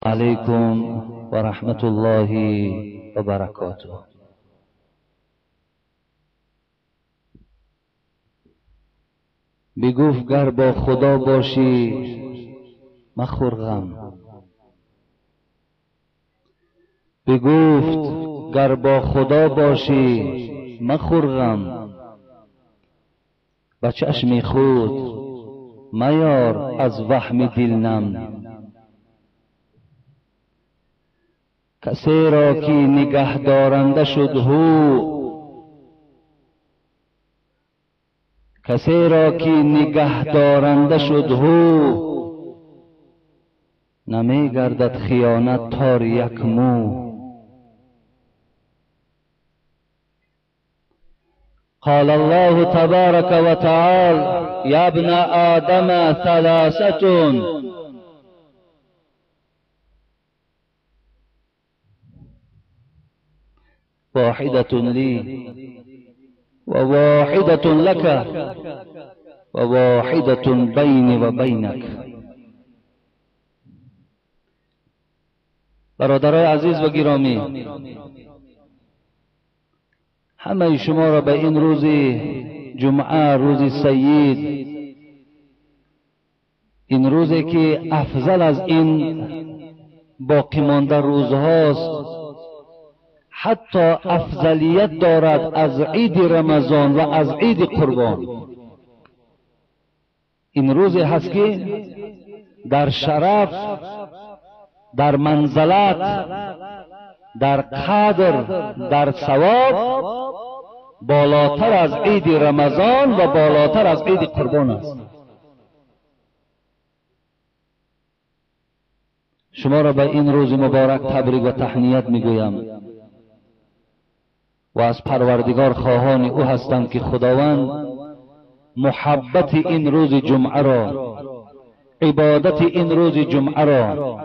علیکم و رحمت الله و برکاته. بگفت گر با خدا باشی مخور غم، بگفت گر با خدا باشی مخور غم، به چشم خود میار از وهم دل نم. کسی را که نگه دارنده شد هو، کسی را که نگه دارنده شد هو، نمی گردد خیانت تار یک مو. قال الله تبارك وتعالى يا ابن آدم ثلاثة واحدة لي وواحدة لك وواحدة بيني وبينك. برادرای عزیز و گرامی، همه شما را به این روز جمعه، روز سید، این روزی که افضل از این باقی مانده روزهاست، حتی افضلیت دارد از عید رمضان و از عید قربان. این روزی هست که در شرف، در منزلت، در قدر، در ثواب بالاتر از عید رمضان و بالاتر از عید قربان است. شما را به این روز مبارک تبریک و تهنیت میگویم و از پروردگار خواهان او هستم که خداوند محبت این روز جمعه را، عبادت این روز جمعه را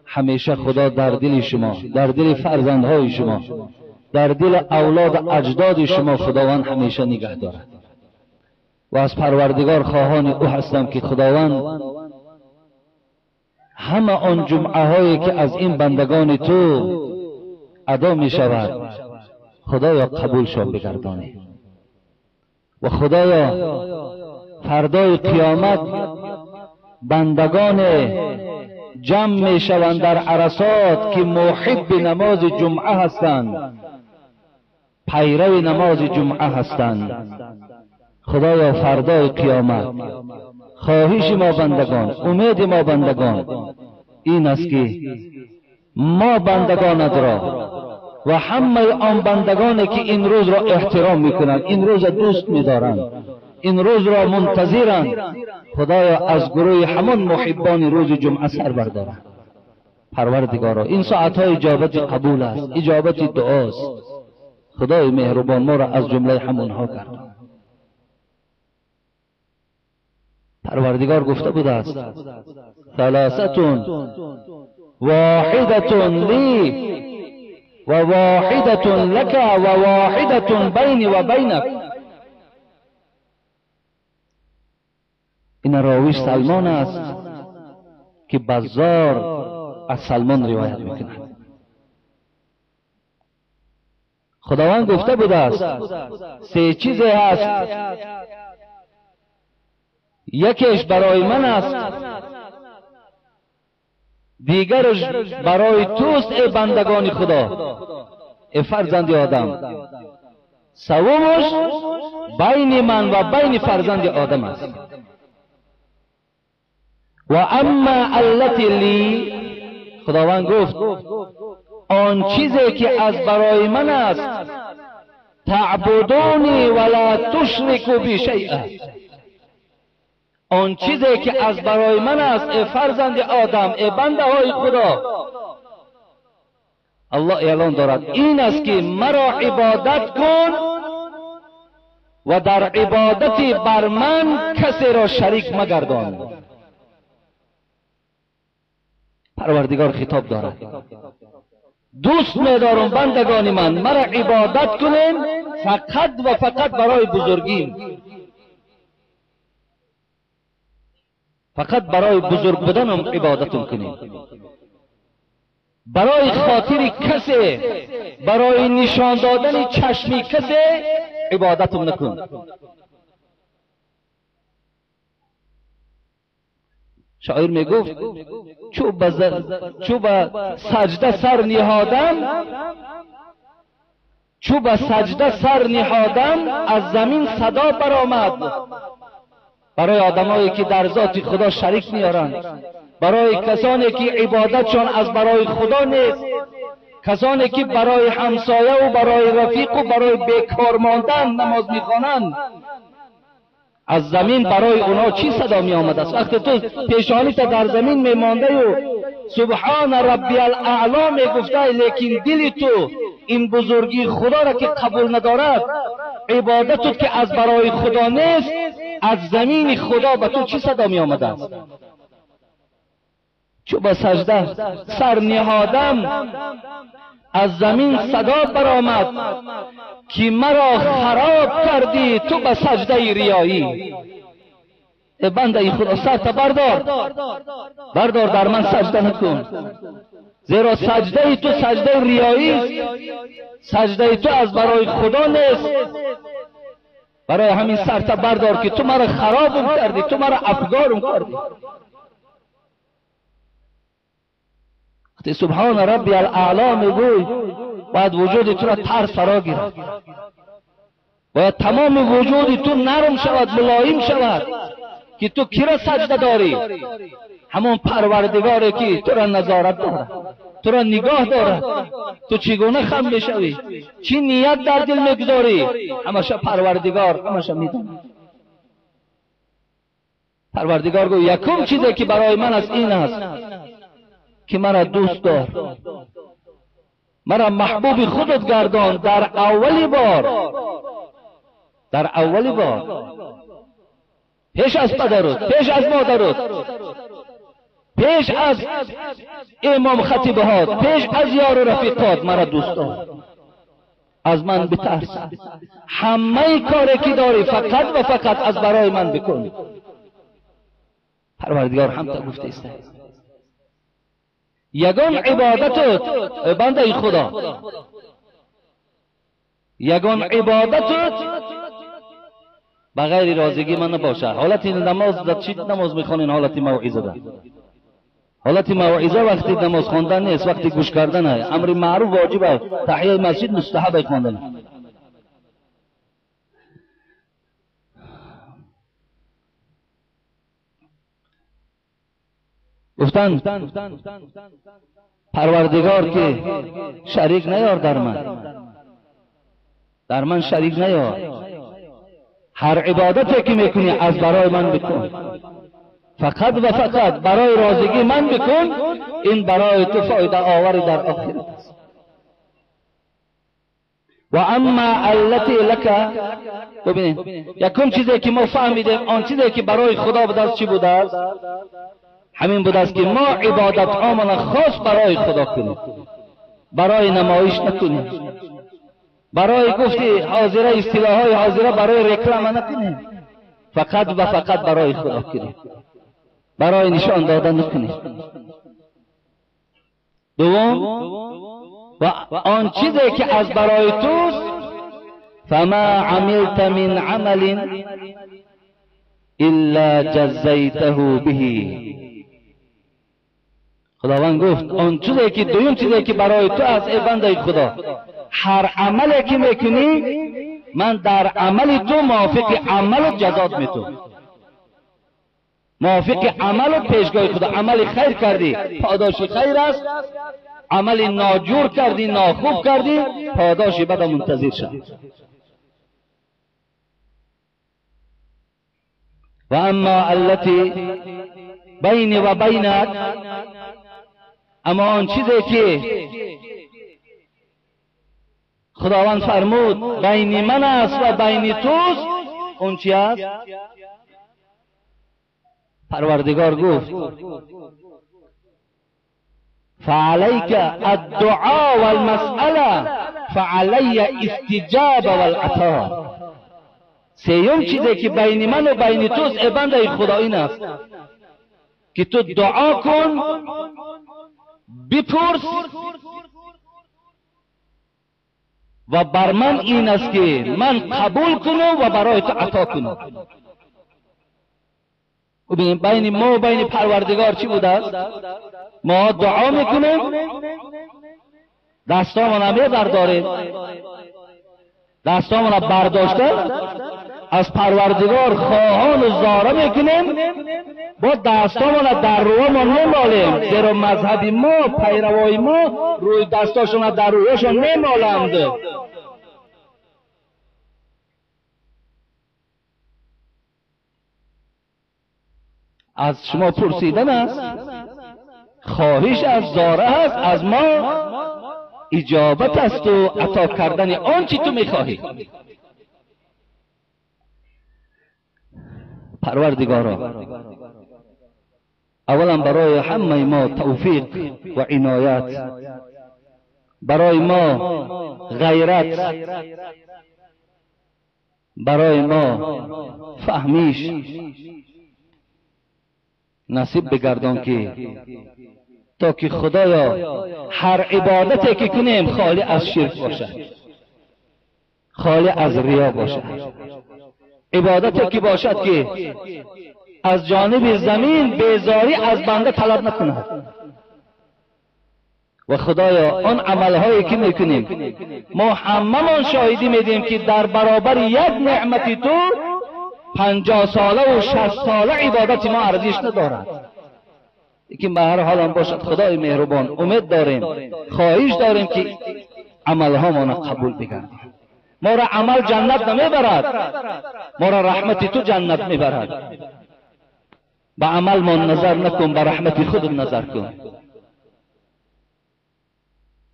همیشه خدا در دل شما، در دل فرزندهای شما، در دل اولاد اجداد شما خداوند همیشه نگه دارد. و از پروردگار خواهان او هستم که خداوند همه آن جمعه هایی که از این بندگان تو ادا می شود خدایا قبولشان بگردانی و خدایا فردای قیامت بندگان جمع می شوند در عرصات که محب نماز جمعه هستند، پیرو نماز جمعه هستند. خدایا فردای قیامت خواهش ما بندگان، امید ما بندگان این است که ما بندگانت را و همه آن بندگانی که این روز را احترام میکنند، این روز را دوست میدارند، این روز را منتظرند، خدایا از گروه همان محبان روز جمعه سر بردارند. پروردگارا این ساعتهای اجابت قبول است، اجابت دعاست. خدای مهربان ما را از جمله همانها گردان. پروردگار گفته بوده است ثلاثة واحدة لی و واحدة لك و واحدة بینی و بینک. این راویش سلمان است که بزار از سلمان روایت میکند. خداوند گفته بوده است سه چیزی هست، یکیش برای من است، دیگرش برای توست ای بندگان خدا، ای فرزند آدم، سومش بین من و بین فرزند آدم است. و اما التی لی، خداوند گفت آن چیزی که از برای من است، تعبدونی ولا تشرکوا بی شیئا، آن چیزی که از برای من است ای فرزند آدم، ای بنده های خدا، الله اعلان دارد این است که مرا عبادت کن و در عبادت بر من کسی را شریک مگردان. پروردگار خطاب دارد دوست می‌دارم بندگان من، مرا عبادت کنین فقط و فقط برای بزرگیم، فقط برای بزرگ بودنم عبادتم کنین. برای خاطر کسی، برای نشان دادن چشمی کسی عبادتم نکن. شاعر میگفت چو به سجده سر نهادم، چو به سجده سر نهادم از زمین صدا برآمد. برای آدمایی که در ذات خدا شریک میارند، برای کسانی که عبادتشان از برای خدا نیست، کسانی که برای همسایه و برای رفیق و برای بیکار ماندن نماز میخوانند، از زمین برای اونا چی صدا می آمد است؟ وقتی تو پیشانی تا در زمین می مانده و سبحان ربی الاعلی می گفته، لیکن دل تو این بزرگی خدا را که قبول ندارد، عبادتت که از برای خدا نیست، از زمین خدا به تو چی صدا می آمده است؟ چو به سجده سر نهادم از زمین صدا برآمد که مرا خراب کردی تو به سجده ریایی. ای بنده خدا سرت بردار، بردار، در من سجده نکن، زیرا سجده تو سجده ریایی است، سجده تو از برای خدا نیست. برای همین سرت بردار که تو مرا خرابم کردی، تو مرا افگارم کردی. وقتی سبحان ربی الاعلی میگوی باید وجود تو را ترس فرا گیرد، باید تمام وجود تو نرم شود، ملایم شود که تو کی را سجده داری؟ همون پروردگاری که تو را نظارت دارد، تو را نگاه دارد، تو چگونه خم میشوی، چی نیت در دل میگذاری، همشه پروردگار همشه میداند. پروردگار گفت یکم چیزی که برای من است این است که مرا دوست دار، مرا محبوب خودت گردان. در اولی بار، در اولی بار، پیش از پدرت، پیش از مادرت، پیش از امام خطیبهات، پیش از یار و رفیقات مرا دوست دار، از من بترس، همه کاری که داری فقط و فقط از برای من بکن. پروردگار هم تا گفته است یگان عبادتت بنده خدا، یگان عبادتت بغیر راضیگی من نباشه. حالت نماز در چی نماز میخوانین؟ حالت موعظه ده. حالت موعظه وقتی نماز خواندن نیست، وقتی گوش کردن است. امر معروف واجب است، تحیه مسجد مستحب خواندن. گفتند پروردگار که شریک نیار در من، در من شریک نیار، هر عبادتی که میکنی از برای من بکن، فقط و فقط برای راضیگی من بکن، این برای تو فایده آور در آخرت است. و اما التی لک، ببینید یکم چیزی که ما فهمیدیم، آن چیزی که برای خدا به دست چی بوده است؟ همین بوده است که ما عبادت هامون خاص برای خدا کنیم، برای نمایش نکنیم، برای گفتی حاضره اصطلاح های حاضره برای رکلام نکنیم، فقط و فقط برای خدا کنیم، برای نشان دادن نکنیم. دوم، و آن چیزی که از برای توست، فما عملت من عمل الا جزیته به. خداوند گفت آن چیزی که دوم چیزی که برای تو از ای بنده خدا، هر عملی که میکنی من در عمل تو موافق عمل جزات میتونم، موافق عمل پیشگاه خدا. عمل خیر کردی پاداش خیر است، عمل ناجور کردی ناخوب کردی پاداش بد منتظر شد. و اما التي بین و بینک، اما آن چیزی که خداوند فرمود بین من است و بین توست، اون چی است؟ پروردگار گفت فعلیک الدعاء والمسأله فعلی استجابه والعطاء. سیوم چیزی که بین من و بین توست ای بنده خدا این است که تو دعا کن بپرس و بر من این است که من قبول کنم و برای تو عطا کنم. ببینیم بین ما و بین پروردگار چی بوده است؟ ما دعا میکنیم، دستامون میبرداریم، دستامون برداشته از پروردگار خواهان و زاره میکنیم، با دستامون در روی ما نمالیم، زیرا مذهب ما، پیروای ما روی دستاشون در رویشون نمالند. از شما پرسیدن است، خواهش از زاره است، از ما اجابت است و عطا کردن آنچه تو میخواهی. پروردگارا، اولا برای همه ما توفیق و عنایت، برای ما غیرت، برای ما فهمیش نصیب بگردان که تا که خدایا هر عبادتی که کنیم خالی از شرک باشد، خالی از ریا باشد، عبادتی که باشد که از جانب زمین بیزاری از بنده طلب نکند. و خدایا آن عملهایی که میکنیم ما هممان شاهدی میدیم که در برابر یک نعمت تو 50 ساله و 60 ساله عبادت ما ارزش ندارد. که به هر حال هم باشد خدای مهربان امید داریم، خواهش داریم که عملها ما قبول بگردی. ما را عمل جنت نمیبرد، ما را رحمت تو جنت میبرد. به عمل ما نظر نکن، به رحمت خود نظر کن.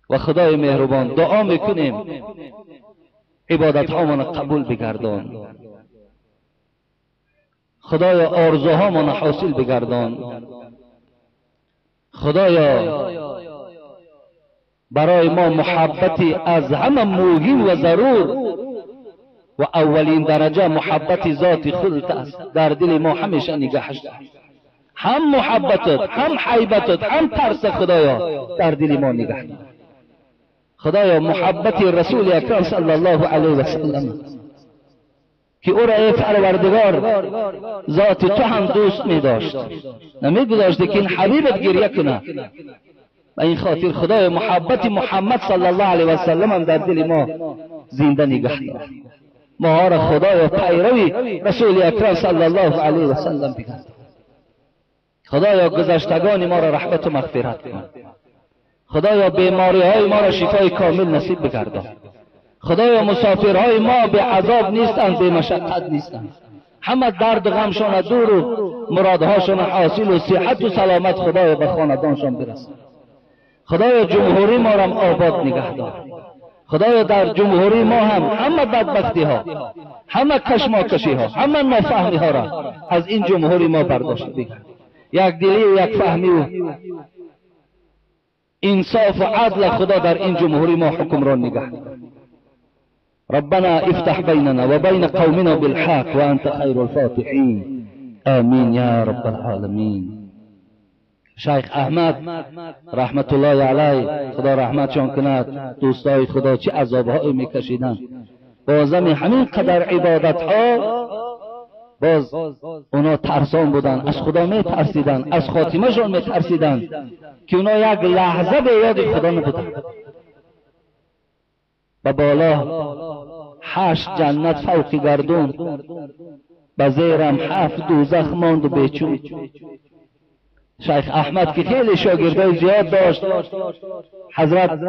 و خدای مهربان دعا میکنیم عبادت ها ما قبول بگردان، خدای آرزوها ما حاصل بگردان، خدایا برای ما محبتی از همه مهم و ضرور و اولین درجه محبت ذات خودت است در دل ما همیشه نگهش دار. هم محبتت، هم حیبتت، هم ترس خدایا در دل ما نگه دار. خدایا محبت رسول اکرم صلی الله علیه و سلم که او را ای پروردگار ذات تو هم دوست می داشت، نمی گذاشت که این حبیبت گریه کنه. و این خاطر خدای محبت محمد صلی الله علیه و سلم هم در دل ما زنده نگه دار. ما را خدای پیروی رسول اکرم صلی الله علیه و سلم بگرد. خدایا گذشتگان ما را رحمت و مغفرت کن. خدایا بیماری های ما را شفای کامل نصیب بگردان. خدایا مسافرهای ما به عذاب نیستند، به مشقت نیستند، همه درد و غمشان دور و مرادهاشان حاصل و صحت و سلامت خدایا به خاندانشان برسان. خدایا جمهوری ما را آباد نگه دار. خدایا در جمهوری ما هم همه بدبختی ها، همه کشماکشی ها، همه نافهمی ها را از این جمهوری ما برداشت بگیر. یک دلی و یک فهمی و انصاف و عدل خدا در این جمهوری ما حکمران نگه دار. ربنا افتح بيننا وبين قومنا بالحق وأنت خير الفاتحين آمين يا رب العالمين. شیخ احمد رحمت الله علیه، خدا رحمتشان کند، دوستای خدا چه عذابهایی میکشیدند، بازم همین قدر عبادت ها باز اونا ترسان بودن، از خدا میترسیدن، از خاتمهشان میترسیدن که اونا یک لحظه به یاد خدا نبودن. به بالا 8 جنت فوق گردون، به زیرم 7 دوزخ ماند و بیچون. شیخ احمد که خیلی شاگردای زیاد داشت، حضرت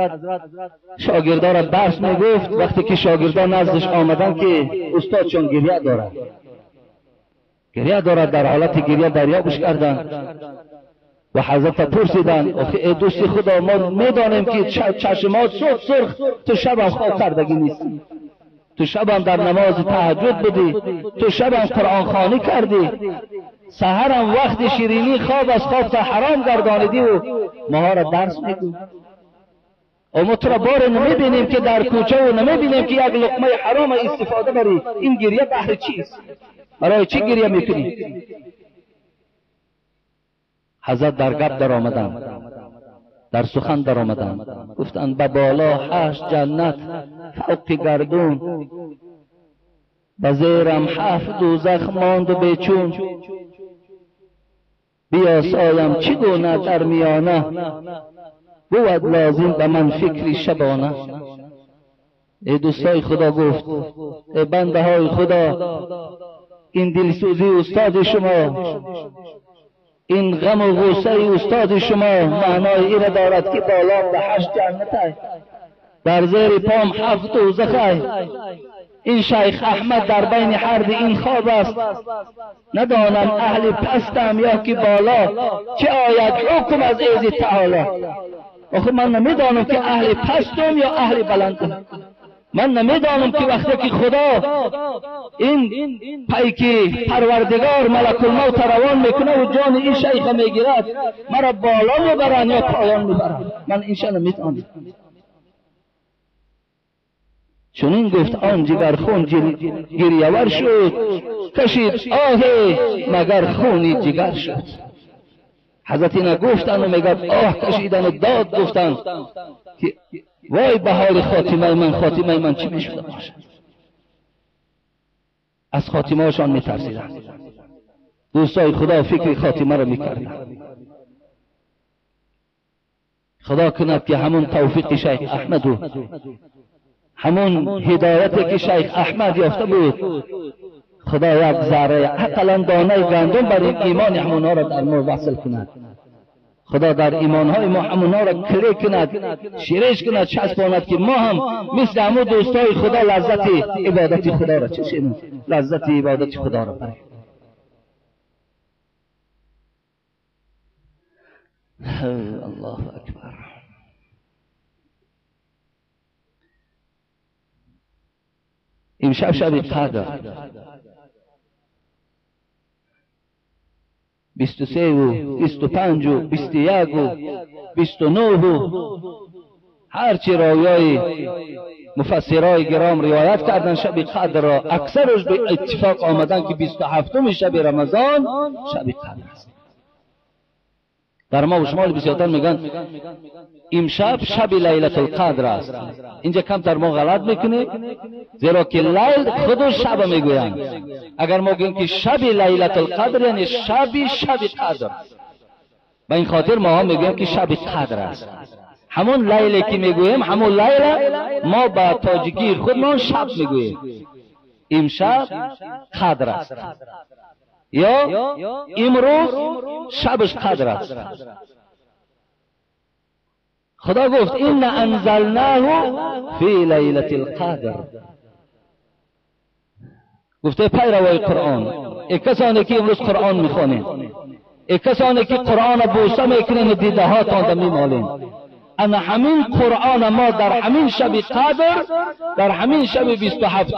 شاگردا را درس میگفت. وقتی که شاگردا نزدش آمدن که استادشان گریه دارد، گریه دارد، در حالت گریه دریابش کردند و حضرت پرسیدند ای دوست خدا، ما میدانیم که چشمات سرخ سرخ، تو شب خواب کردگی نیستی، تو شبم در نماز تهجد بودی، تو شبم قرآن خوانی کردی، سحرم وقت شیرینی خواب از خواب تا حرام گردانیدی و ماها را درس میگو. و ما تو را بار نمیبینیم که در کوچه و نمیبینیم که یک لقمه حرام استفاده بری. این گریه بهر چیست؟ برای چی گریه میکنی؟ حضرت در گپ در آمدن، در سخن در آمدند، گفتند به بالا 8 جنت فوق گردون، به زیرم 7 دوزخ ماند و بیچون، بیاسایم چگونه در میانه، بود لازم به من فکری شبانه. ای دوستای خدا گفت، ای بنده های خدا، این دلسوزی استاد شما، این غم و غصه استاد شما معنای این را دارد که بالام به 8 جنت، در زیر پام 7 دوزخ. این شیخ احمد در بین هر دو این خواب است، ندانم اهل پستم یا که بالا، چه آید حکم از ایز تعالی. آخه من نمیدانم که اهل پستم یا اهل بلندم. من نمیدانم که وقتی که خدا این پیکی پروردگار ملک الموت روان میکنه و جان این شیخ میگیرد، مرا بالا میبرن یا پایان میبرن، من این شیء نمیدانم. چنین گفت آن جگر خون گریه‌ور شد، کشید آه مگر خونی جگر شد. حضرت اینا گفتن و میگفت آه کشیدن و داد گفتن که وای به حال خاتمه من، خاتمه من چی میشده باشد. از خاتمه هاشان میترسیدن. دوستای خدا فکر خاتمه را میکردن. خدا کند که همون توفیق شیخ احمد و همون هدایتی که شیخ احمد یافته بود، خدا یک ذره اقلا دانه گندم بر این ایمان همونها را در ما وصل کند. خدا در ایمانهای ما همونها را کلی کند، شیرش کند، چسباند که ما هم مثل همون دوستای خدا لذت عبادت خدا را چشیم، لذت عبادت خدا را بریم. الله اکبر. امشب شب قدر 23 و 25 و 21 و 29 و هرچی راویای مفسرای گرام روایت کردن شب قدر را، اکثرش به اتفاق آمدن که 27 شب رمضان شب قدر است. در ما و شما بسیارتر میگن امشب شب لیلت القدر است. اینجا کمتر ما غلط میکنیم، زیرا که لیل خود شب میگویند. اگر ما گوییم که شب لیلت القدر یعنی شب قدر، به این خاطر ما هم میگوییم که شب قدر است. همون لیلی که میگوییم همون لیل ما با تاجیکی خودمان شب میگوییم. امشب قدر است یا امروز شبش قدر است. خدا گفت این انزلناه فی لیلة القدر. گفته پیروای قرآن، ای کسانی که امروز قرآن میخوانید، ای کسانی که قرآن بوسه میکنین و دیده هاتان میمالین، انا همین قرآن ما در همین شب قدر، در همین شب 27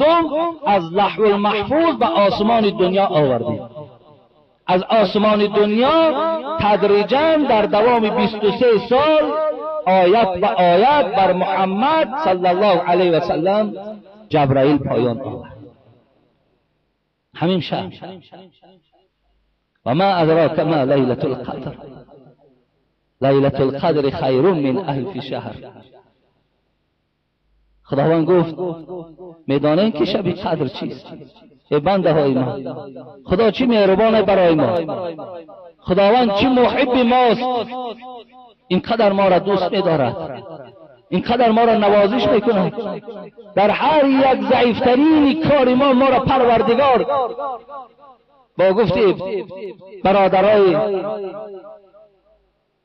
از لحو المحفوظ به آسمان دنیا آوردیم. از آسمان دنیا تدریجا در دوام 23 سال آیت به آیت بر محمد صلی الله علیه و سلم جبرائیل پایان آورد. همین شب. و ما ادراک ما لیلة القدر، لیلة القدر خیر من الف شهر. خداوند گفت میدانین که شب قدر چیست؟ ای بنده های ما، خدا چی مهربانه برای ما، خداوند چی محب ماست، اینقدر ما را دوست می‌دارد، اینقدر ما را نوازش میکند. در هر یک ضعیفترین کار ما، ما را پروردگار با گفت برادرای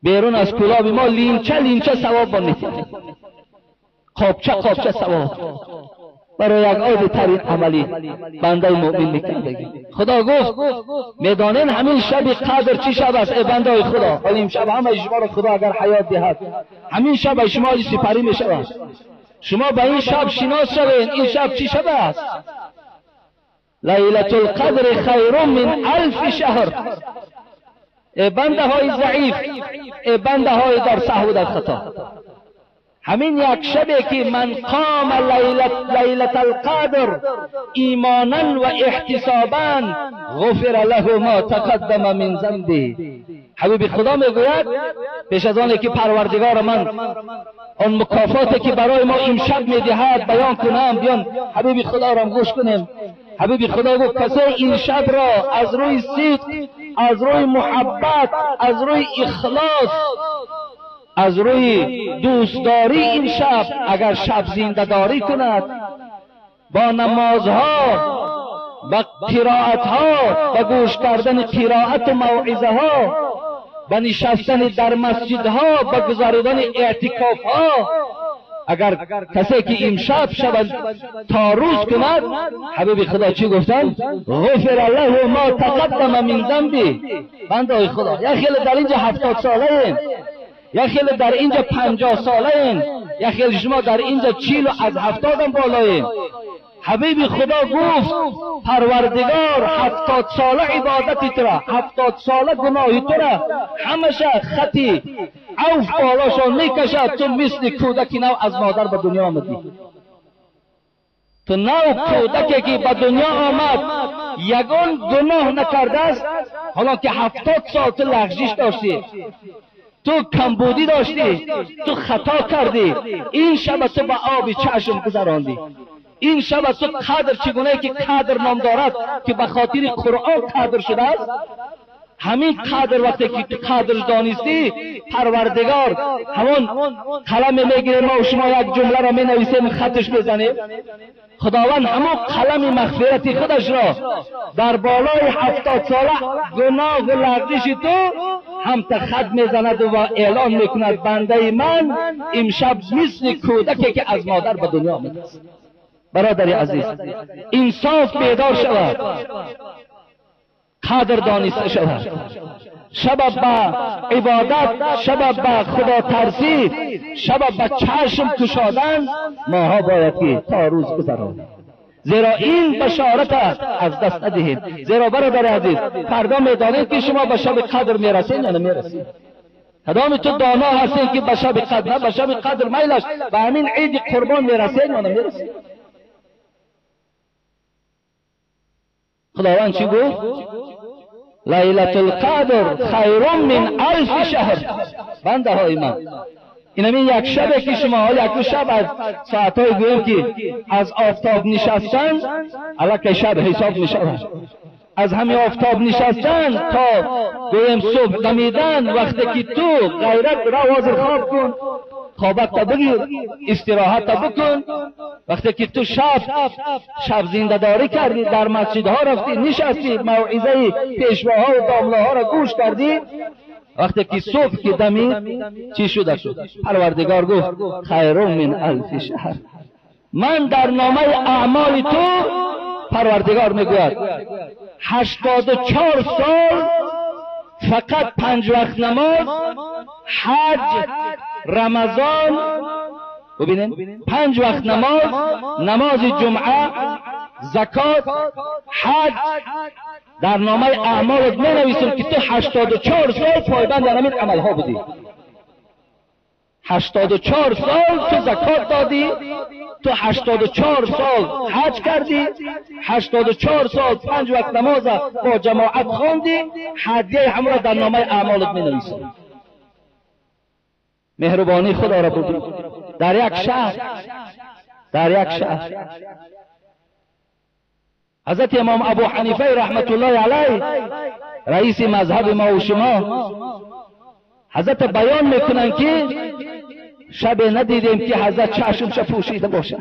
بیرون از کلاب ما لینچه لینچه ثواب با می‌دهد، قابچه قابچه ثواب برای یک عادی ترین عملی بنده مؤمن میکردگی. خدا گفت میدانین همین شب قدر چی شب است؟ ای بنده های خدا، حالا این شب همه شما را خدا اگر حیات دهد همین شب شما سپری میشود. شما به این شب شناس شوین. این شب چی شب است؟ لیلة القدر خیر من الف شهر. ای بنده های ضعیف، ای بنده های در سهو در خطا، همین یک شبه که من قام لیلة القدر ایمانا و احتسابا غفر له ما تقدم من ذنبه. حبیب خدا میگوید پیش از آن که پروردگار من آن مکافاتی که برای ما امشب میدهد بیان کنم، بیان حبیب خدا را گوش کنیم. حبیب خدا گفت کسی این شب را از روی صدق، از روی محبت، از روی اخلاص، از روی دوستداری این شب اگر شب زنده داری کند، با نمازها، با قرائتها، با گوش کردن قرائت و موعظه ها، با نشستن در مسجدها، با گذاردن اعتکاف ها، اگر کسی که امشب شب تا روز کند، حبیب خدا چی گفتن؟ غفر له ما تقدم من ذنبی. بنده خدا، یا خیلی در اینجا 70 ساله ایم، یا خیلی در اینجا 50 ساله ایم، یا خیلی شما در اینجا 40 از 70 هم بالاییم. حبیب خدا گفت پروردگار 70 ساله عبادتی تو را، 70 ساله گناهی تو را همشه خطی عوف بالاشان میکشد، تو مثل کودکی نو از مادر به دنیا آمدی. تو نو کودکی که به دنیا آمد یگان گناه نکرده است، حالا که 70 سال تو لغزش داشتی، تو کمبودی داشتی، تو خطا کردی، این شب تو به آب چشم گذراندی. این شب تو قدر چگونه که قدر نام دارد که به خاطر قرآن قدر شده است، همین قدر وقتی که تو قدر دانستی، پروردگار همون قلم میگیره، ما و شما یک جمله را می نویسیم خطش بزنیم، خداوند همون قلم مغفرت خودش را در بالای 70 ساله گناه و لغزش تو هم تخط میزند و اعلان میکند بنده من امشب مثل کودکی که از مادر به دنیا آمده است. برادر عزیز، انصاف بیدار شود، قدر دانسته شود، شب به عبادت، شب به خدا ترسی، شب به چشم کشادن ماها باید که تا روز گذرانیم، زیرا این بشارت از دست ندهیم. زیرا برادر عزیز، فردا میدانید که شما به شب قدر میرسید یا نمیرسید. کدام تو دانا هستید که به شب قدر، نه به شب قدر میلش، به همین عید قربان میرسید یا نمیرسید. خداوند چی گفت؟ لیلة القدر خیر من الف شهر. بنده های من، این همین یک شبه که شما یک شب از ساعتهای گویم که از آفتاب نشستن علاکه شب حساب می شود، از همین آفتاب نشستن تا گویم صبح دمیدن، وقتی که تو غیرت را حاضر خواب کن، خوابت تا بگیر، استراحت تا بکن، وقتی که تو شب زنده داری کردی، در مسجدها رفتی نشستی، موعظه پیشواها و داملاها را گوش کردی، وقتی که صبح که دمید چی شده شد؟ پروردگار گفت خیر من الف شهر. من در نامه اعمال تو، پروردگار میگوید 84 سال فقط 5 وقت نماز، حج، رمضان، ببینید 5 وقت نماز، نماز جمعه، زکات، حج، در نامه اعمالت می نویسم که تو 84 سال پایبند همین عملها بودی. 84 سال تو زکات دادی، تو 84 سال حج کردی، 84 سال 5 وقت نماز با جماعت خواندی، هدیه هم را در نامه اعمالت می نویسم. مهربانی خدا را ببین در یک شهر، در یک شهر حضرت امام ابو حنیفه رحمت الله علیه رئیس مذهب ما و شما، حضرت بیان میکنن که شب ندیدیم که حضرت چشمش پوشیده باشه.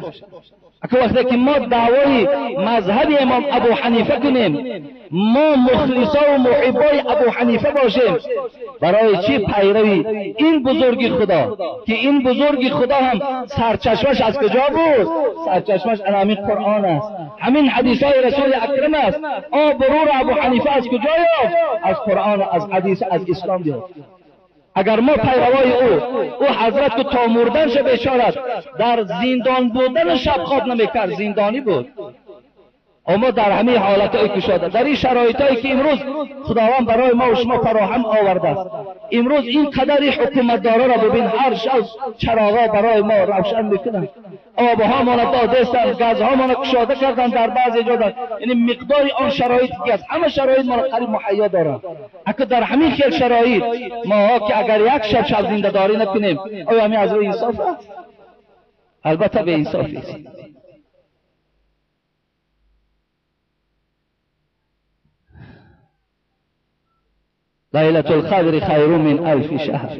اگه وقتی که ما دعوای مذهب امام ابو حنیفه کنیم، ما مخلصا و محبای ابو حنیفه باشیم، برای چی پیروی این بزرگی خدا که این بزرگی خدا هم سرچشمش از کجا بود؟ سرچشمش از همین قرآن است، همین حدیث های رسول اکرم است. آبرو را ابو حنیفه از کجا یافت؟ از قرآن، از حدیث، از اسلام یافت. اگر ما پیروای او حضرت که تا مردنش بیچاره در زندان بودن شب خواب نمیکرد، زندانی بود. اما در همه حالتهای کشاده، در این شرایطهایی که امروز خداوند برای ما و شما فراهم آورده است، امروز این قدر حکومتدارا را ببین، هر شب چراغا برای ما روشن میکنن، آبها ما را دادستن، گازها ما را کشاده کردن در بعضی جا، یعنی مقدار آن شرایط که است، همه شرایط ما را قریب مهیا دارن. اگر در همین خیل شرایط ما که اگر یک شب شب زنده داری نکنیم، آیا همین از روی انصاف است؟ البته به انصاف است. لیلة القدر خیر من الف شهر.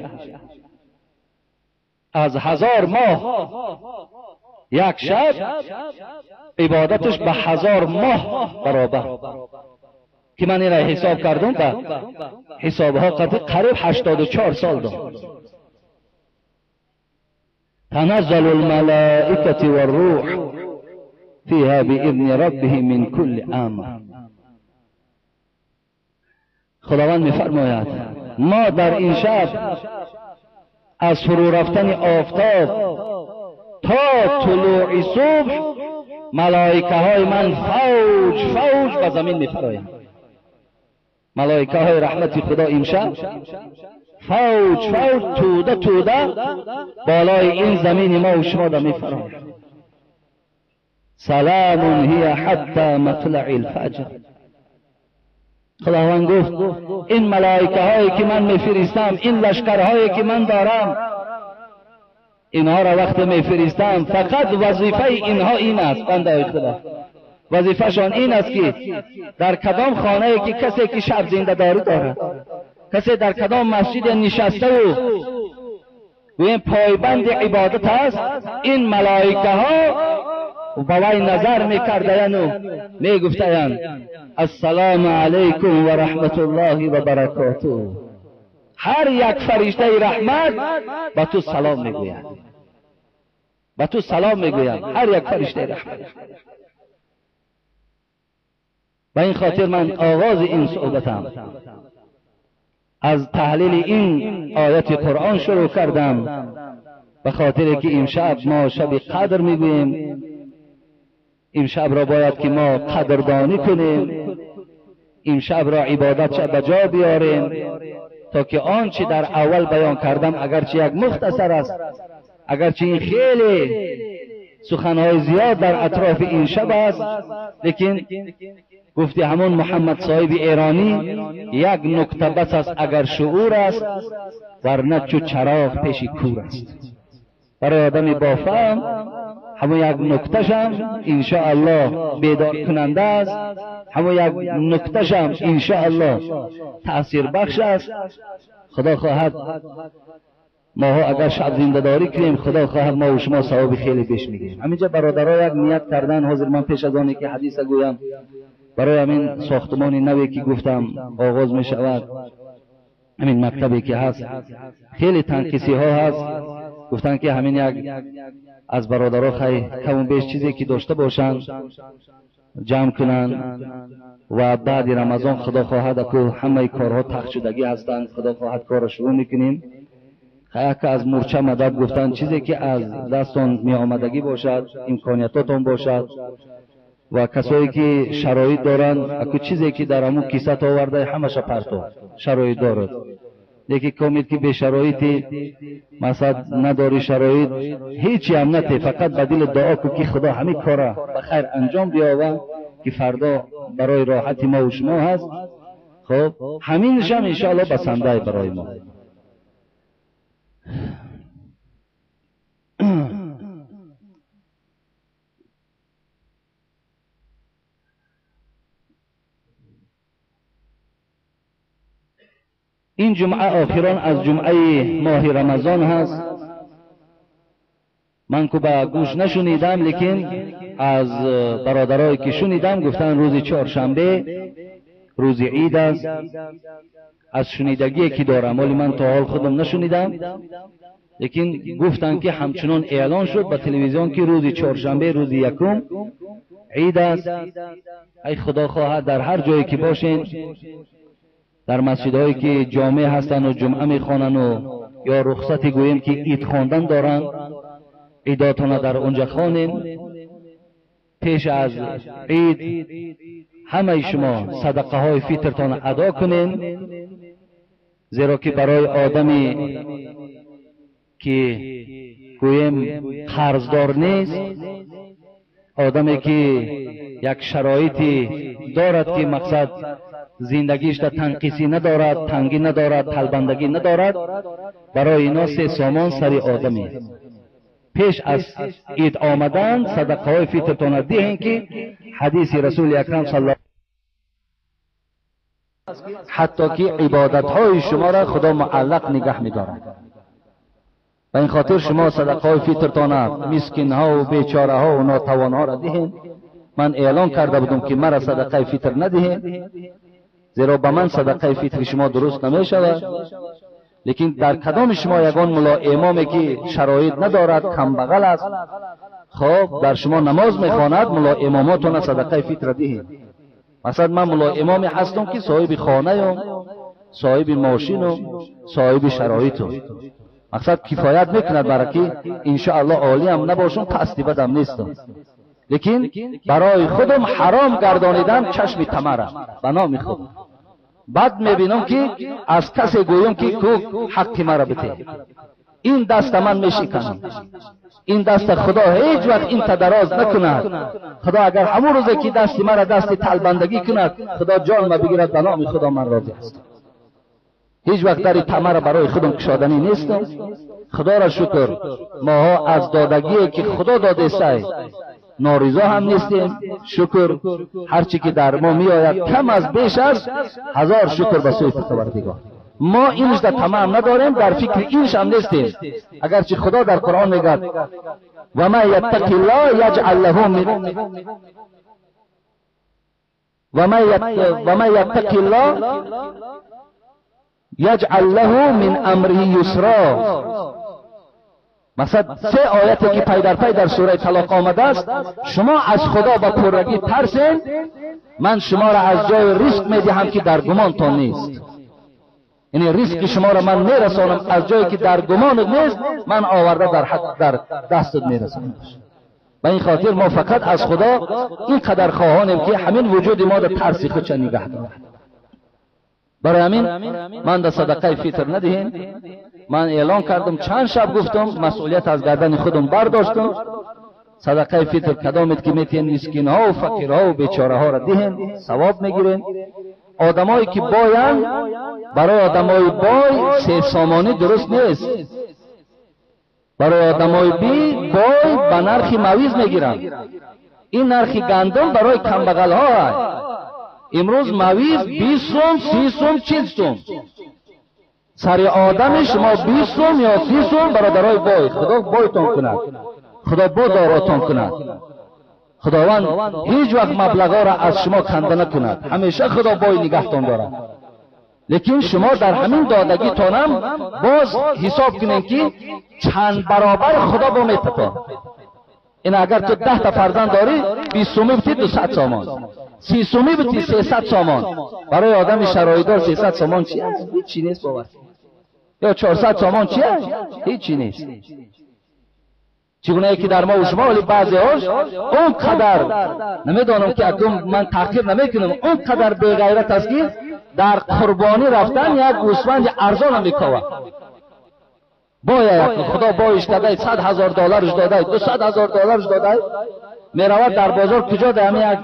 از 1000 ماه یک شب عبادتش به 1000 ماه برابر، که من این را حساب کردم به حسابها قریب 84 سال دارم. تنزل الملائکة والروح فيها بإذن ربه من كل امر. خداوند می‌فرماید ما در این شب از فرو رفتن آفتاب تا طلوع صبح ملائکه های من فوج فوج به زمین می‌فرایند. ملائکه های رحمت خدا امشب فوج فوج توده توده بالای این زمین ما و شما می‌فرایند. سلام هی حتی مطلع الفجر. خداوند گفت این ملائکه هایی که من میفرستم، این لشکرهایی که من دارم، اینها را وقت میفرستم فقط وظیفه اینها این است، بنده خدا وظیفهشان این است که در کدام خانه که کسی که شب زنده داری دارد، کسی در کدام مسجد نشسته و این پایبند عبادت است، این ملائکه ها به وی نظر میکردند و میگفتند السلام علیکم و رحمت الله و برکاته. هر یک فرشته رحمت به تو سلام میگوید، به تو سلام میگوید، هر یک فرشته رحمت. به این خاطر من آغاز این صحبتم از تحلیل این آیت قرآن شروع کردم، به خاطر که امشب ما شب قدر میگوییم، امشب را باید که ما قدردانی کنیم، امشب را عبادت به جا بیاریم تا که آنچه در اول بیان کردم، اگرچه یک مختصر است، اگرچه این خیلی سخنهای زیاد در اطراف این شب است، لیکن گفتی همون محمد صاحب ایرانی یک نکته بس است اگر شعور است، ورنه چو چراغ پیش کور است. برای آدم با فهم همون یک نکته‌شم انشاءالله بیدار کننده است، همون یک نکته‌شم انشاءالله تأثیر بخش است. خدا خواهد ماها اگر شب زنده داری کنیم، خدا خواهد ما و شما ثواب خیلی بیش میگیریم. همینجا برادرها یک نیت کردن، حاضر من پیش از آنی که حدیث گویم برای همین ساختمان نوی که گفتم آغاز می شود، همین مکتبی که هست خیلی تنقیصی ها هست، گفتن که همین یک از برادرها خیلی کم بیش چیزی که داشته باشند جمع کنند و بعد رمضان خدا خواهد که همه کارها تخت شدگی هستند، خدا خواهد کار را شروع میکنیم. خیلی که از مورچه مدد گفتن چیزی که از دستان می آمدگی باشد، امکانیتاتون باشد و کسایی که شرایط دارند، اکو چیزی که در همون کیسه آورده همش پرتو شرایط دارد. یکی کامید که به شرایطی مثلا نداری شرایط هیچی هم نتی، فقط به دل دعا کو که خدا همین کارا به خیر انجام بیاوه که فردا برای راحت ما و شما هست. خب همینش هم انشاءالله بسنده برای ما. این جمعه آخران از جمعه ماه رمضان هست. من که به گوش نشنیدم، لیکن از برادرایی که شنیدم گفتن روز چهارشنبه روز عید است. از شنیدگی که دارم، ولی من تا حال خودم نشنیدم، لیکن گفتن که همچنان اعلان شد به تلویزیون که روز چهارشنبه روز یکم عید است. ای خدا خواهد در هر جایی که باشین، در مسجدهایی که جامع هستند و جمعه میخوانند و یا رخصتی گوییم که عید خواندن دارند، عیداتان در اونجا خوانین. Пеш аз Ид ҳамаи шумо садақаҳои фитртон адо кунед, зеро ки барои одаме ки гӯем қарздор нест, одаме ки як шароите дорад ки мақсад зиндагиш дар танқисӣ надорад, тангӣ надорад, талбандагӣ надорад, барои ино 3 сомон сари одаме. Пеш аз Ид омадан садақаҳои фитртонро диҳем, ки ҳадиси Расули Акрам саллаллоҳу ҳатто ки ибодатҳои шуморо Худо муаллақ нигаҳ медорад. Ба ин хотир шумо садақаҳои фитртона мискинҳову бечораҳову нотавонҳоро диҳем. Ман эълон карда будам ки мара садақаи фитр надиҳем, зеро ба ман садақаи фитри шумо дуруст намешавад. Лекин дар кадоми шумо ягон мулло имоме ки шароит надорад, камбағал аст, хоб дар шумо намоз мехонад, мулло имомотона садақаи фитр диҳем. Масалан, ман мулло имоме ҳастам ки соҳиби хонаям, соҳиби мошинам, соҳиби шароитам. Мақсад кифоят мекунад барои ки иншоаллоҳ олиам набошам, пасти бадам нестам. Лекин барои худам ҳаром гардонидан чашми тамарам ба номи худ. Бад мебинам ки аз касе гӯям ки ку ҳаққи маро бите. Ин даста ман мешиканам. Ин даста Худо ҳеҷ вақт ин тадароз накунад. Худо агар ҳамон рӯзе ки дасти маро дасти талбандагӣ кунад, Худо ҷон ма бигирад, ба номи Худо ман розӣ ҳастам. Ҳеҷ вақт дари тамара барои худам кушоданӣ нестам. Худоро шукр, моҳо аз додагие ки Худо додесай норизо ҳам нестем. Шукр, ҳарчи ки дар мо меояд кам аз беш аст, ҳазор шукр ба сӯи Парвардигор. Мо инш дар тамаъ надорем, дар фикри инш ҳам нестем. Агарчи Худо дар Қуръон мегӯяд: ва ман яттақиллоҳ яҷъал лаҳу мин ва ман яттақиллоҳ яҷъал лаҳу мин амриҳи юсро. Масалан, 3 ояте ки пай дар пай дар сураи Талоқ омадааст, шумо аз Худо ба пуррагӣ тарсен, ман шуморо аз ҷои ризқ медиҳам ки дар гумонтон нест. Яъне ризқи шуморо ман мерасонам аз ҷое ки дар гумонат нест, ман оварда дар дастат мерасонам. Ба ин хотир мо фақат аз Худо ин қадар хоҳонем ки ҳамин вуҷуди мо дар тарси худша нигаҳ дорад. Барои ҳамин ман дар садақаи фитр надиҳем. Ман эълон кардам, чанд шаб гуфтам, масъулият аз гардани худам бардоштам. Садақаи фитр кадомед ки метиҳен мискинҳову фақирҳову бечораҳоро диҳен, савоб мегирен. Одамое ки боянд, барои одамои бой 3 сомонӣ дуруст нест. Барои одамои бой ба нархи мавиз мегиранд. Ин нархи гандум барои камбағалҳо аст. Имрӯз мавиз 20 сум, 30 сум, 40 сум. Сари одами шумо 20 сум ё 30 сум, бародарои бой, Худо бойтон кунад, Худо бодоротон кунад. Худованд ҳеҷ вақт маблағҳоро аз шумо канда накунад, ҳамеша Худо бой нигаҳтон дорад. Лекин шумо дар ҳамин додагитонам боз ҳисоб кунед ки чанд баробар Худо бо метатон. Ин агар ту 10 та фарзанд дорӣ, 20 сумӣ битӣ 200 сомон, 30 сумӣ битӣ 300 сомон. Барои одами шароитдор 300 сомон чи аст? Ҳеҷ нест бовар. Ё 400 сомон чи аст? Ҳеҷ нест. Чигунае ки дар мо ва шумо, вале баъзеҳош он қадар намедонам ки акнун ман таҳқир намекунам, он қадар беғайрат аст ки дар қурбонӣ рафтан як гӯсфанди арзона мековад. Бояд Худо боиш кардай, 100 000 долларш додай, 200 000 долларш додай, меравад дар бозор куҷо дар ҳамин як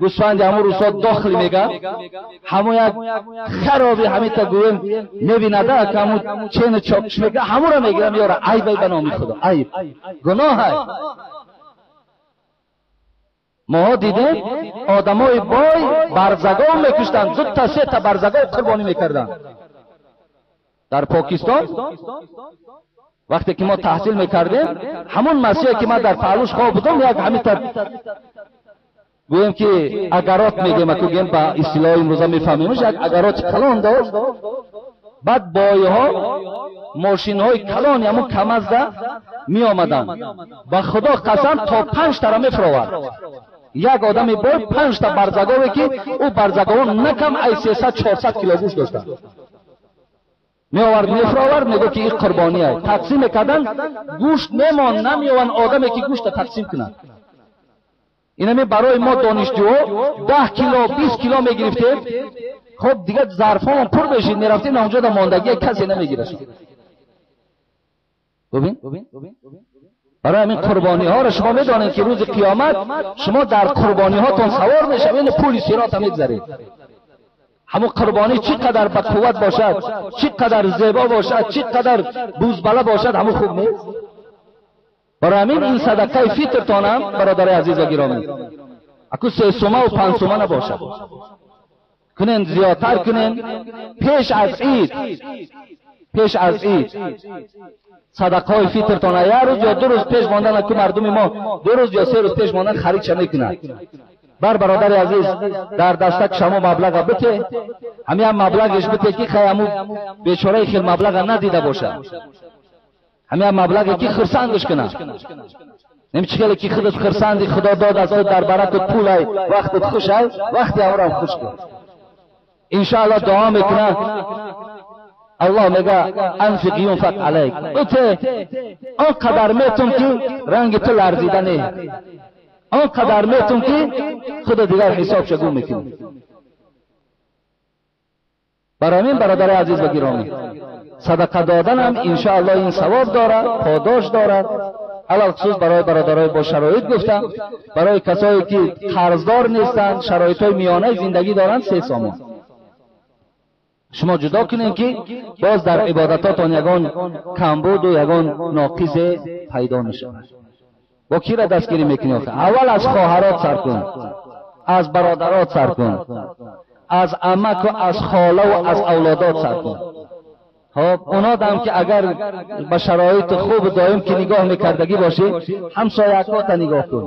гӯсфанди ҳамун рӯзҳо дохили мега, ҳамун як хароби ҳамита гӯем мебинада, ки ҳамун чену чокш мега, ҳамуро мегира меёра. Айб ай ба номи Худо, айб, гуноҳ ай. Моҳо дидем одамои бой барзагов мекуштанд, 2 та 3 та барзагов қурбонӣ мекарданд. Дар Покистон вақте ки мо таҳсил мекардем, ҳамон масиҳе ки ман дар паҳлӯш хоб будам, як ҳамита гӯем ки агарот мегӯем, аку гӯем ба истилоҳи имрӯза мефаҳмемш, як агароти калон дошт. Баъд бойҳо мошинҳои калони ҳамун камазда меомаданд. Ба Худо қасам то 5 тара мефуровард. Як одами бой 5 та барзагове ки ӯ барзаговон на кам ай 300-400 кило гӯшт доштанд. Меовард, мефуровард, мегӯ ки ин қурбонӣ аст. Тақсим мекарданд, гӯшт мемонд, намеованд одаме ки гӯшта тақсим кунад. Инаме барои мо донишҷӯҳо 10 кило 20 кило мегирифтем. Хоб дигар зарфҳомон пур мешид, мерафтем онҷо дар мондагия касе намегирашд. Бубин, барои ҳамин қурбониҳоро шумо медонед ки рӯзи қиёмат шумо дар қурбониҳотон савор мешавед, пули сирота мегзаред. Ҳамон қурбонӣ чӣ қадар ба қувват бошад, чӣ қадар зебо бошад, чӣ қадар бузбала бошад, ҳамон хуб нест. Барои ҳамин ин садақаи фитртонам, бародари азиз ва гиромӣ, аку 3 сума ва 5 сума набошад, кунен зиёдтар кунен. Пеш аз ид, пеш аз ид садақаҳои фитртона як рӯз ё 2 рӯз пеш мондан, аку мардуми мо 2 рӯз ё 3 рӯз пеш мондан харидша мекунад. Бар бародари азиз, дар дастак шумо маблаға бите, ҳамин ҳам маблағеш бите ки хай ҳамун бечораи хел маблаға надида бошад, ҳамин ҳам маблағе ки хурсандаш кунад. Нем чӣ хеле ки худат хурсанди, худо дод аз ой дар баракат пулай, вақтат хушай, вақти ҳамонам хуш кун. Иншоаллоҳ дуо мекунад. Аллоҳ мега анфиқ юнфақ алайк, бите он қадар метун ки ранги ту ларзида не, он қадар метун ки худо дигар ҳисобша гум мекунӣ. Барои ҳамин бародари азиз ва гиромӣ, садақа доданам иншоаллоҳ ин савоб дорад, подош дорад. Алалхусус барои бародарои бо шароит гуфтам, барои касое ки қарздор нестанд, шароитҳои миёнаи зиндагӣ доранд, 3 сомон шумо ҷудо кунед ки боз дар ибодатотон ягон камбуду ягон ноқизе пайдо нашавад. Бо кира дастгирӣ мекунӣ? Аввал аз хоҳарот сар кун, аз бародарот сар кун, аз амаку аз холаву аз авлодот сар кун. Хоб онодам ки агар ба шароити хуб доим ки нигоҳ мекардагӣ бошӣ, ҳамсоякота нигоҳ кун.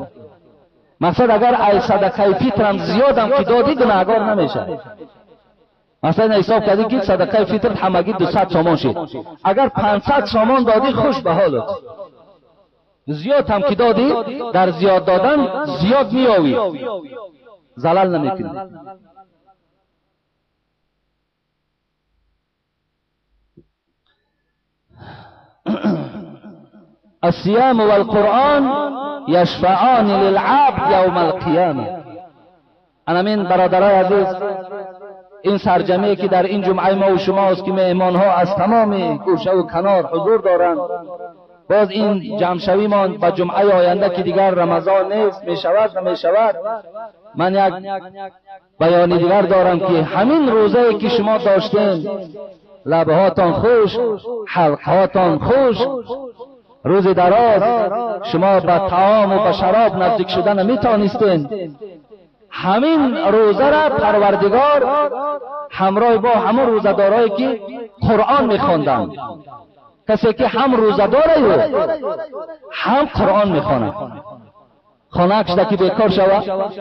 Мақсад агар ай садақаи фитрам зиёдам ки додӣ, гунаҳгор намешавӣ. Масалан ҳисоб кардӣ ки садақаи фитр ҳамагӣ 200 сомон шид, агар 500 сомон додӣ, хуш ба ҳолат. Зиёд ҳам ки додӣ, дар зиёд додан зиёд меёвӣ, залал намекунӣ. الصيام والقرآن يشفعان للعبد يوم القيامة. انا من برادرای عزیز، این سرجمعی که در این جمعه ما و شما است که مهمانها از تمام گوشه و کنار حضور دارند، باز این جمع ما به جمعه آینده که دیگر رمضان نیست میشود نمیشود، من یک بیان دیگر دارم که همین روزه که شما داشتین، لبهاتان خوش، حلقهاتان خوش، روز دراز شما به طعام و به شراب نزدیک شدن نمیتانستین. همین روزه را پروردگار همراه با همون روزه‌دارایی که قرآن میخواندند، کسی که هم روزه داره و هم قرآن میخواند، خانه کشته که بیکار شود،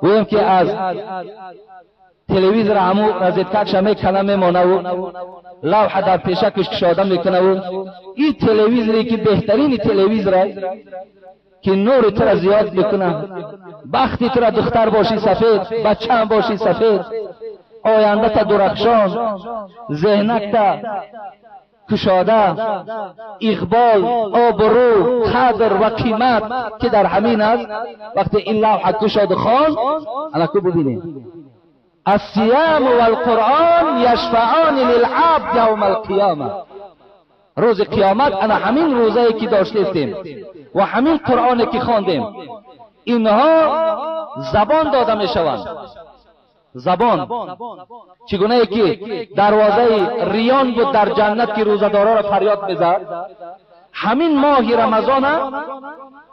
گویم که از تلویزیون همو رزیدکش میکنه میمانه و لوحه در پیشکش کشاده میکنه و این تلویزیونی که بهترین تلویزیون که نور تو را زیاد میکنه، بختی تو را دختر باشی سفید، بچه هم باشی سفید، آینده تا درخشان، ذهنک تا کشاده، اقبال، آبرو، قدر و قیمت که در همین است. وقتی این لوحه کشاده خواند، الان ببینیم الصيام والقرآن يشفعان للعبد يوم القيامة. روز قیامت انا همین روزه که داشتیم و همین قرآن که خواندیم، اینها زبان داده میشوند. زبان چگونه که دروازه ریان بود در جنت که روزه‌دارا را فریاد میزد، همین ماه رمضان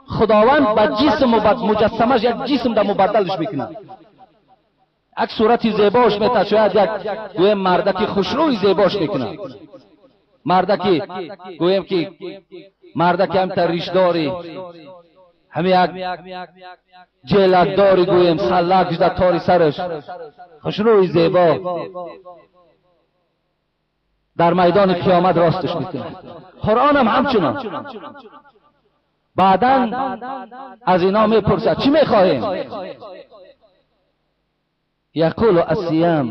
خداوند به جسم و به مجسمش یک جسم در مبدلش میکنه، یک صورت زیباش میته، شاید یک گویم مردکی خوشروی زیباش میکنه، مردکی گویم که مردکی هم تا ریش داری، همه یک جلک داری، گویم سلک در تاری سرش، خوشروی زیبا در میدان قیامت راستش میکنه. قرآن هم همچنان. بعدا از اینا میپرسد چی میخواهیم؟ یقول الصيام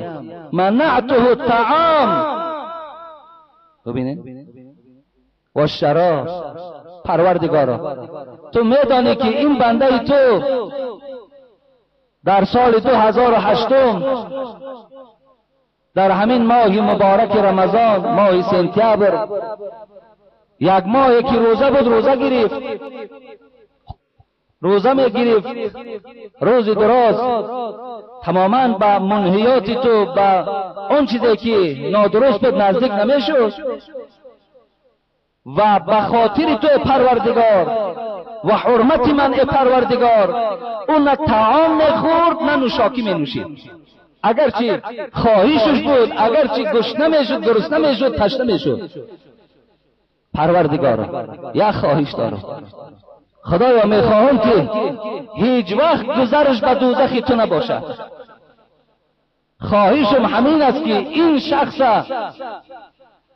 منعته الطعام، ببینید، والشراب پروردگارا، تو میدانی که این بنده تو در سال 2008 در همین ماه مبارک رمضان، ماه سپتامبر، یک ماه که روزه بود، روزه گرفت، روزه می گرفت، روز دراز تماما به منهیات تو، به اون چیزی که نادرست بود نزدیک نمیشد و به خاطر تو پروردگار و حرمت من پروردگار، اون نه طعام میخورد نه نوشاکی می نوشید. اگرچه خواهشش بود، اگرچه گشنه میشد، گرسنه میشد، تشنه میشد. پروردگار یک خواهش دارم، خدایا میخواهم که هیچ وقت گذرش به دوزخ تو نباشد. خواهشم همین است که این شخص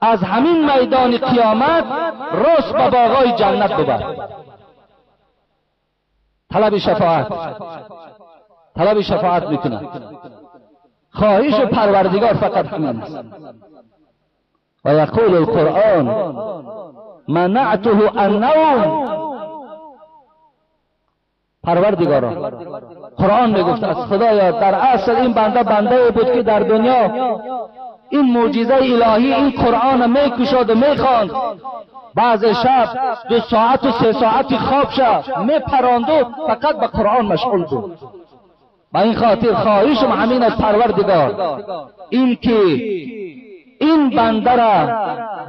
از همین میدان قیامت راست به باغای جنت ببر. طلب شفاعت، طلب شفاعت میکنه. خواهش پروردگار فقط همین است. و یقول القرآن منعته النوم. پروردگارا، قرآن میگفت از خدایا در اصل این بنده بنده بود که در دنیا این معجزه الهی، این قرآن میکشاد و میخواند. بعض شب 2 ساعت و 3 ساعت خواب شد میپراند و فقط به قرآن مشغول بود. به این خاطر خواهشم همین از پروردگار این که این بنده را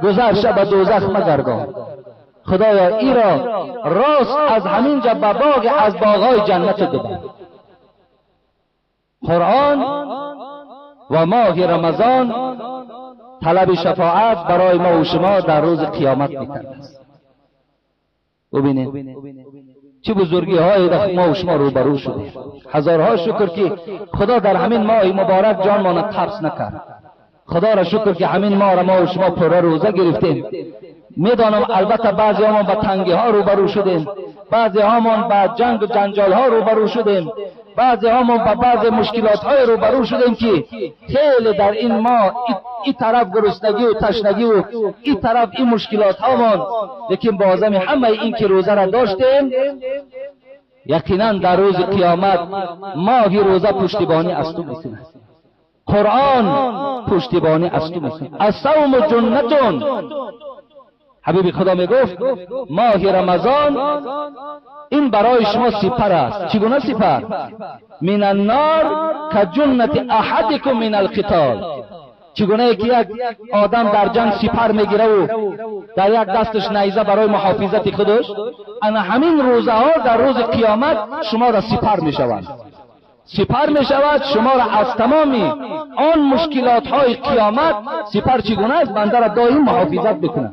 گذر به دوزخ مگردان. خدایا ای را راست از همین جا به باغ از باغهای جنت ببر. قرآن و ماه رمضان طلب شفاعت برای ما و شما در روز قیامت میکرد است. ببینید چه بزرگی های ما و شما روبرو شده. هزارها شکر که خدا در همین ماه مبارک جان ما قبض نکرد. خدا را شکر که همین ماه را ما و شما پر روزه گرفتیم. میدانم البته بعضی هامان به تنگی ها روبرو شدیم، بعضی هامان به جنگ و جنجال ها روبرو شدیم، بعضی هامان به بعض مشکلات های روبرو شدیم که خیلی در این ماه این طرف گرسنگی و تشنگی و این طرف این مشکلات هامان، لیکن بازم همه این که روزه را داشتیم، یقینا در روز قیامت ماه روزه پشتیبانی از تو میکنه. قرآن پشتیبانی از تو میکنه. الصوم جنتون. حبیب خدا میگفت ماه رمضان این برای شما سپر است. چگونه سپر؟ من النار کجنت احدکم من القتال. چگونه که یک آدم در جنگ سپر میگیره و در یک دستش نیزه برای محافظت خودش، انا همین روزه ها در روز قیامت شما را سپر میشوند. سپر میشود شما را از تمامی آن مشکلات های قیامت. سپر چگونه است؟ بنده را دائم محافظت بکنه.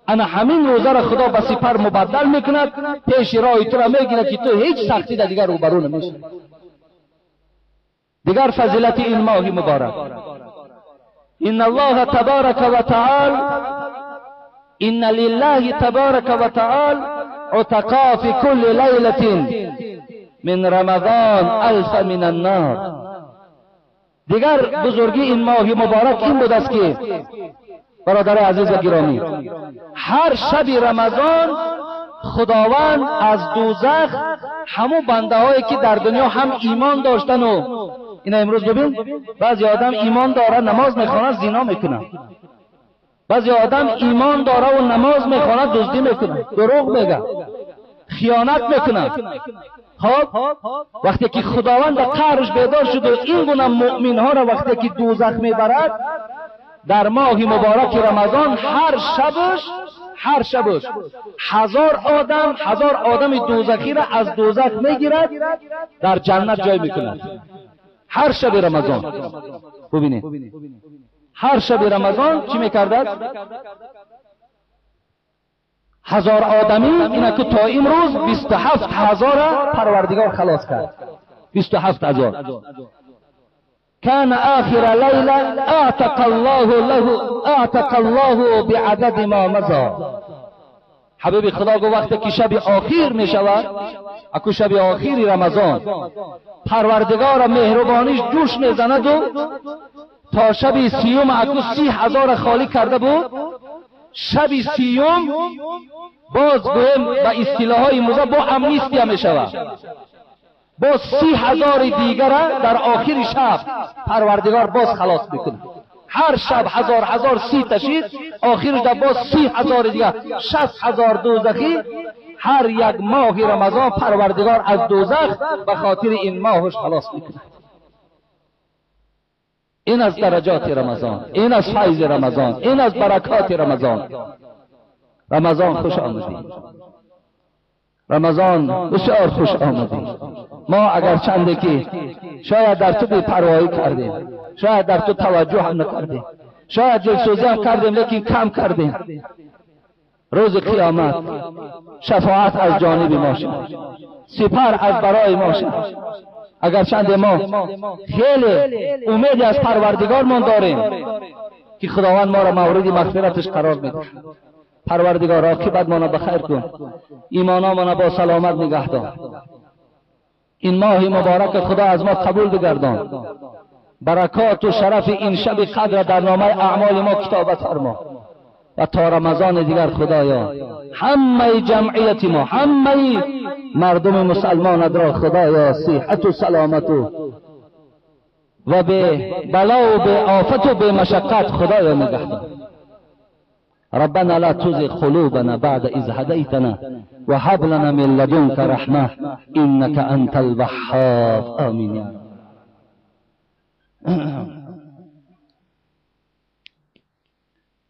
انا همین روزه را خدا به سپر مبدل میکند، پیش راه تو را میگیرد که تو هیچ سختی در دیگر روبرو نمیشی. دیگر فضیلت این ماه مبارک، ان الله تبارک و تعال، ان لله تبارک و تعال عتقا فی کل لیلة من رمضان الف من النار. دیگر بزرگی این ماه مبارک این بود است که برادر عزیز و گرامی، هر شب رمضان خداوند از دوزخ همو بنده هایی که در دنیا هم ایمان داشتن و اینا امروز ببین بعضی آدم ایمان داره نماز میخوانه زنا میکنه، بعضی آدم ایمان داره و نماز میخوانه دزدی میکنه، دروغ میگه، خیانت میکنه. خب وقتی که خداوند به قهرش بیدار شد و این گونه مؤمن ها را وقتی که دوزخ میبرد، در ماه مبارک رمضان هر شبش 1000 آدم، 1000 آدم دوزخی را از دوزخ میگیرد در جنت جای میکند. هر شب رمضان ببینید، هر شب رمضان چی میکردد؟ 1000 آدمی. اینا که تا امروز 27,000 پروردگار خلاص کرد. 27,000. كان آخر ليلة اعتق الله له اعتق الله بعدد ما مضى. حبیب خدا گفت وقتی که شب آخیر می شود، اکو شب آخیر رمضان، پروردگار مهربانیش جوش میزند و تا شب سیوم اکو 30,000 خالی کرده بود. Шаби сиюм боз гӯем ба истилоҳҳои имрӯза бо амнистия мешавад. Боз 30,000 дигара дар охири шаб Парвардигор боз халос мекунад. Ҳар шаб 1000 30 ташид, охираш дар боз 30,000 дигар, 60,000 дӯзахӣ. Ҳар як моҳи Рамазон Парвардигор аз дӯзах ба хотири ин моҳаш халос мекунад. Ин аз дараҷоти Рамазон, ин аз файзи Рамазон, ин аз баракоти Рамазон. Рамазон хуш омадӣ, Рамазон бисёр хуш омадӣ. Мо агар чанде ки шояд дар ту бепарвоӣ кардем, шояд дар ту таваҷҷӯҳ ҳам накардем, шояд дилсӯзӣ ҳам кардем, лекин кам кардем. Рӯзи қиёмат шафоат аз ҷониби мо шуд, сипар аз барои мо шуд. Агар чанде мо хеле умеде аз Парвардигормон дорем ки Худованд моро мавриди мағфираташ қарор медиҳад. Парвардигор оқибатмонро ба хайр кун, имономонро бо саломат нигаҳ дор. Ин моҳи муборак Худо аз мо қабул бигардон. Баракоту шарафи ин шаби қадр дар номаи аъмоли мо китобат фармо. Ва то Рамазони дигар Худоё ҳамаи ҷамъияти мо, ҳамаи мардуми мусалмонат ро Худоё сиҳату саломату ва бе балову бе офату бе машаққат Худоё нигаҳ дор. ربنا لا تزغ قلوبنا بعد إذ هديتنا وهب لنا من لدنك رحمة إنك أنت الوهاب. آمين.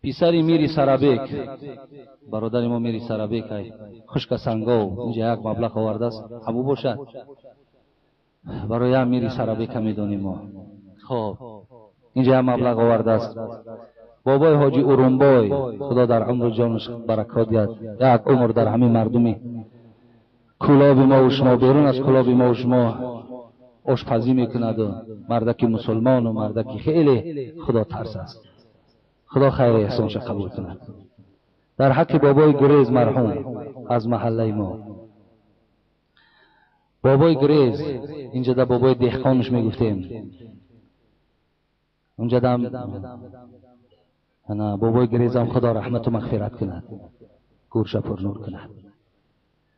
پسری میری سرابیک، برادر ما میری سرابیک های خشک سنگو اینجا یک مبلغ آورده است، ابو باشد برای هم میری سرابیک هم میدونیم ما. خب اینجا یک مبلغ آورده است. بابای حاجی اورونبای، خدا در عمر و جانش برکات دهد، یک عمر در همین مردمی کلاب ما و شما، بیرون از کلاب ما و شما آشپزی میکند و مردکی مسلمان و مردکی خیلی خدا ترس است. خدا خیر احسانش قبول کند. در حق بابای گریز مرحوم از محله ما، بابای گریز اینجا در بابای دهقانش میگفتیم، اونجا دم انا بابای گریزم خدا رحمت و مغفرت کند، گورش پر نور کند،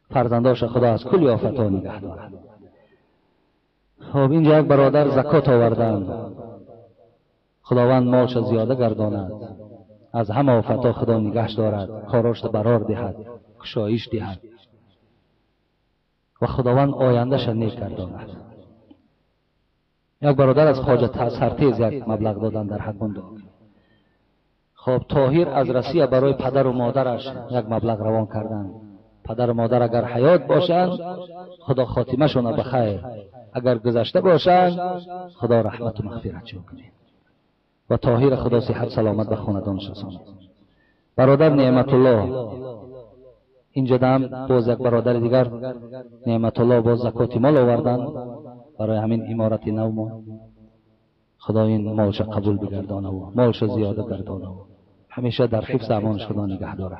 فرزنداش خدا از کل آفت‌ها نگه دارد. خب اینجا یک برادر زکات آوردند، خداوند مالش زیاده گرداند، از همه آفت‌ها خدا نگهش دارد، کاراش برار دهد، کشایش دهد و خداوند آیندهش نیک گرداند. یک برادر از خواجه سرتیز یک مبلغ دادن در حق من داد. خب طاهر از رسیه برای پدر و مادرش یک مبلغ روان کردند. پدر و مادر اگر حیات باشند خدا خاتمه شون به خیر، اگر گذشته باشند خدا رحمت و مغفرت شون کنه و طاهر خدا صحت سلامت به خاندانش رساند. برادر نعمت الله اینجا دم باز یک برادر دیگر نعمت الله باز زکات مال آوردند برای همین امارت نو ما. خدا این مالش قبول بگردانه و مالش زیاده گردانه و همیشه در حفظ امانش خدا نگه داره.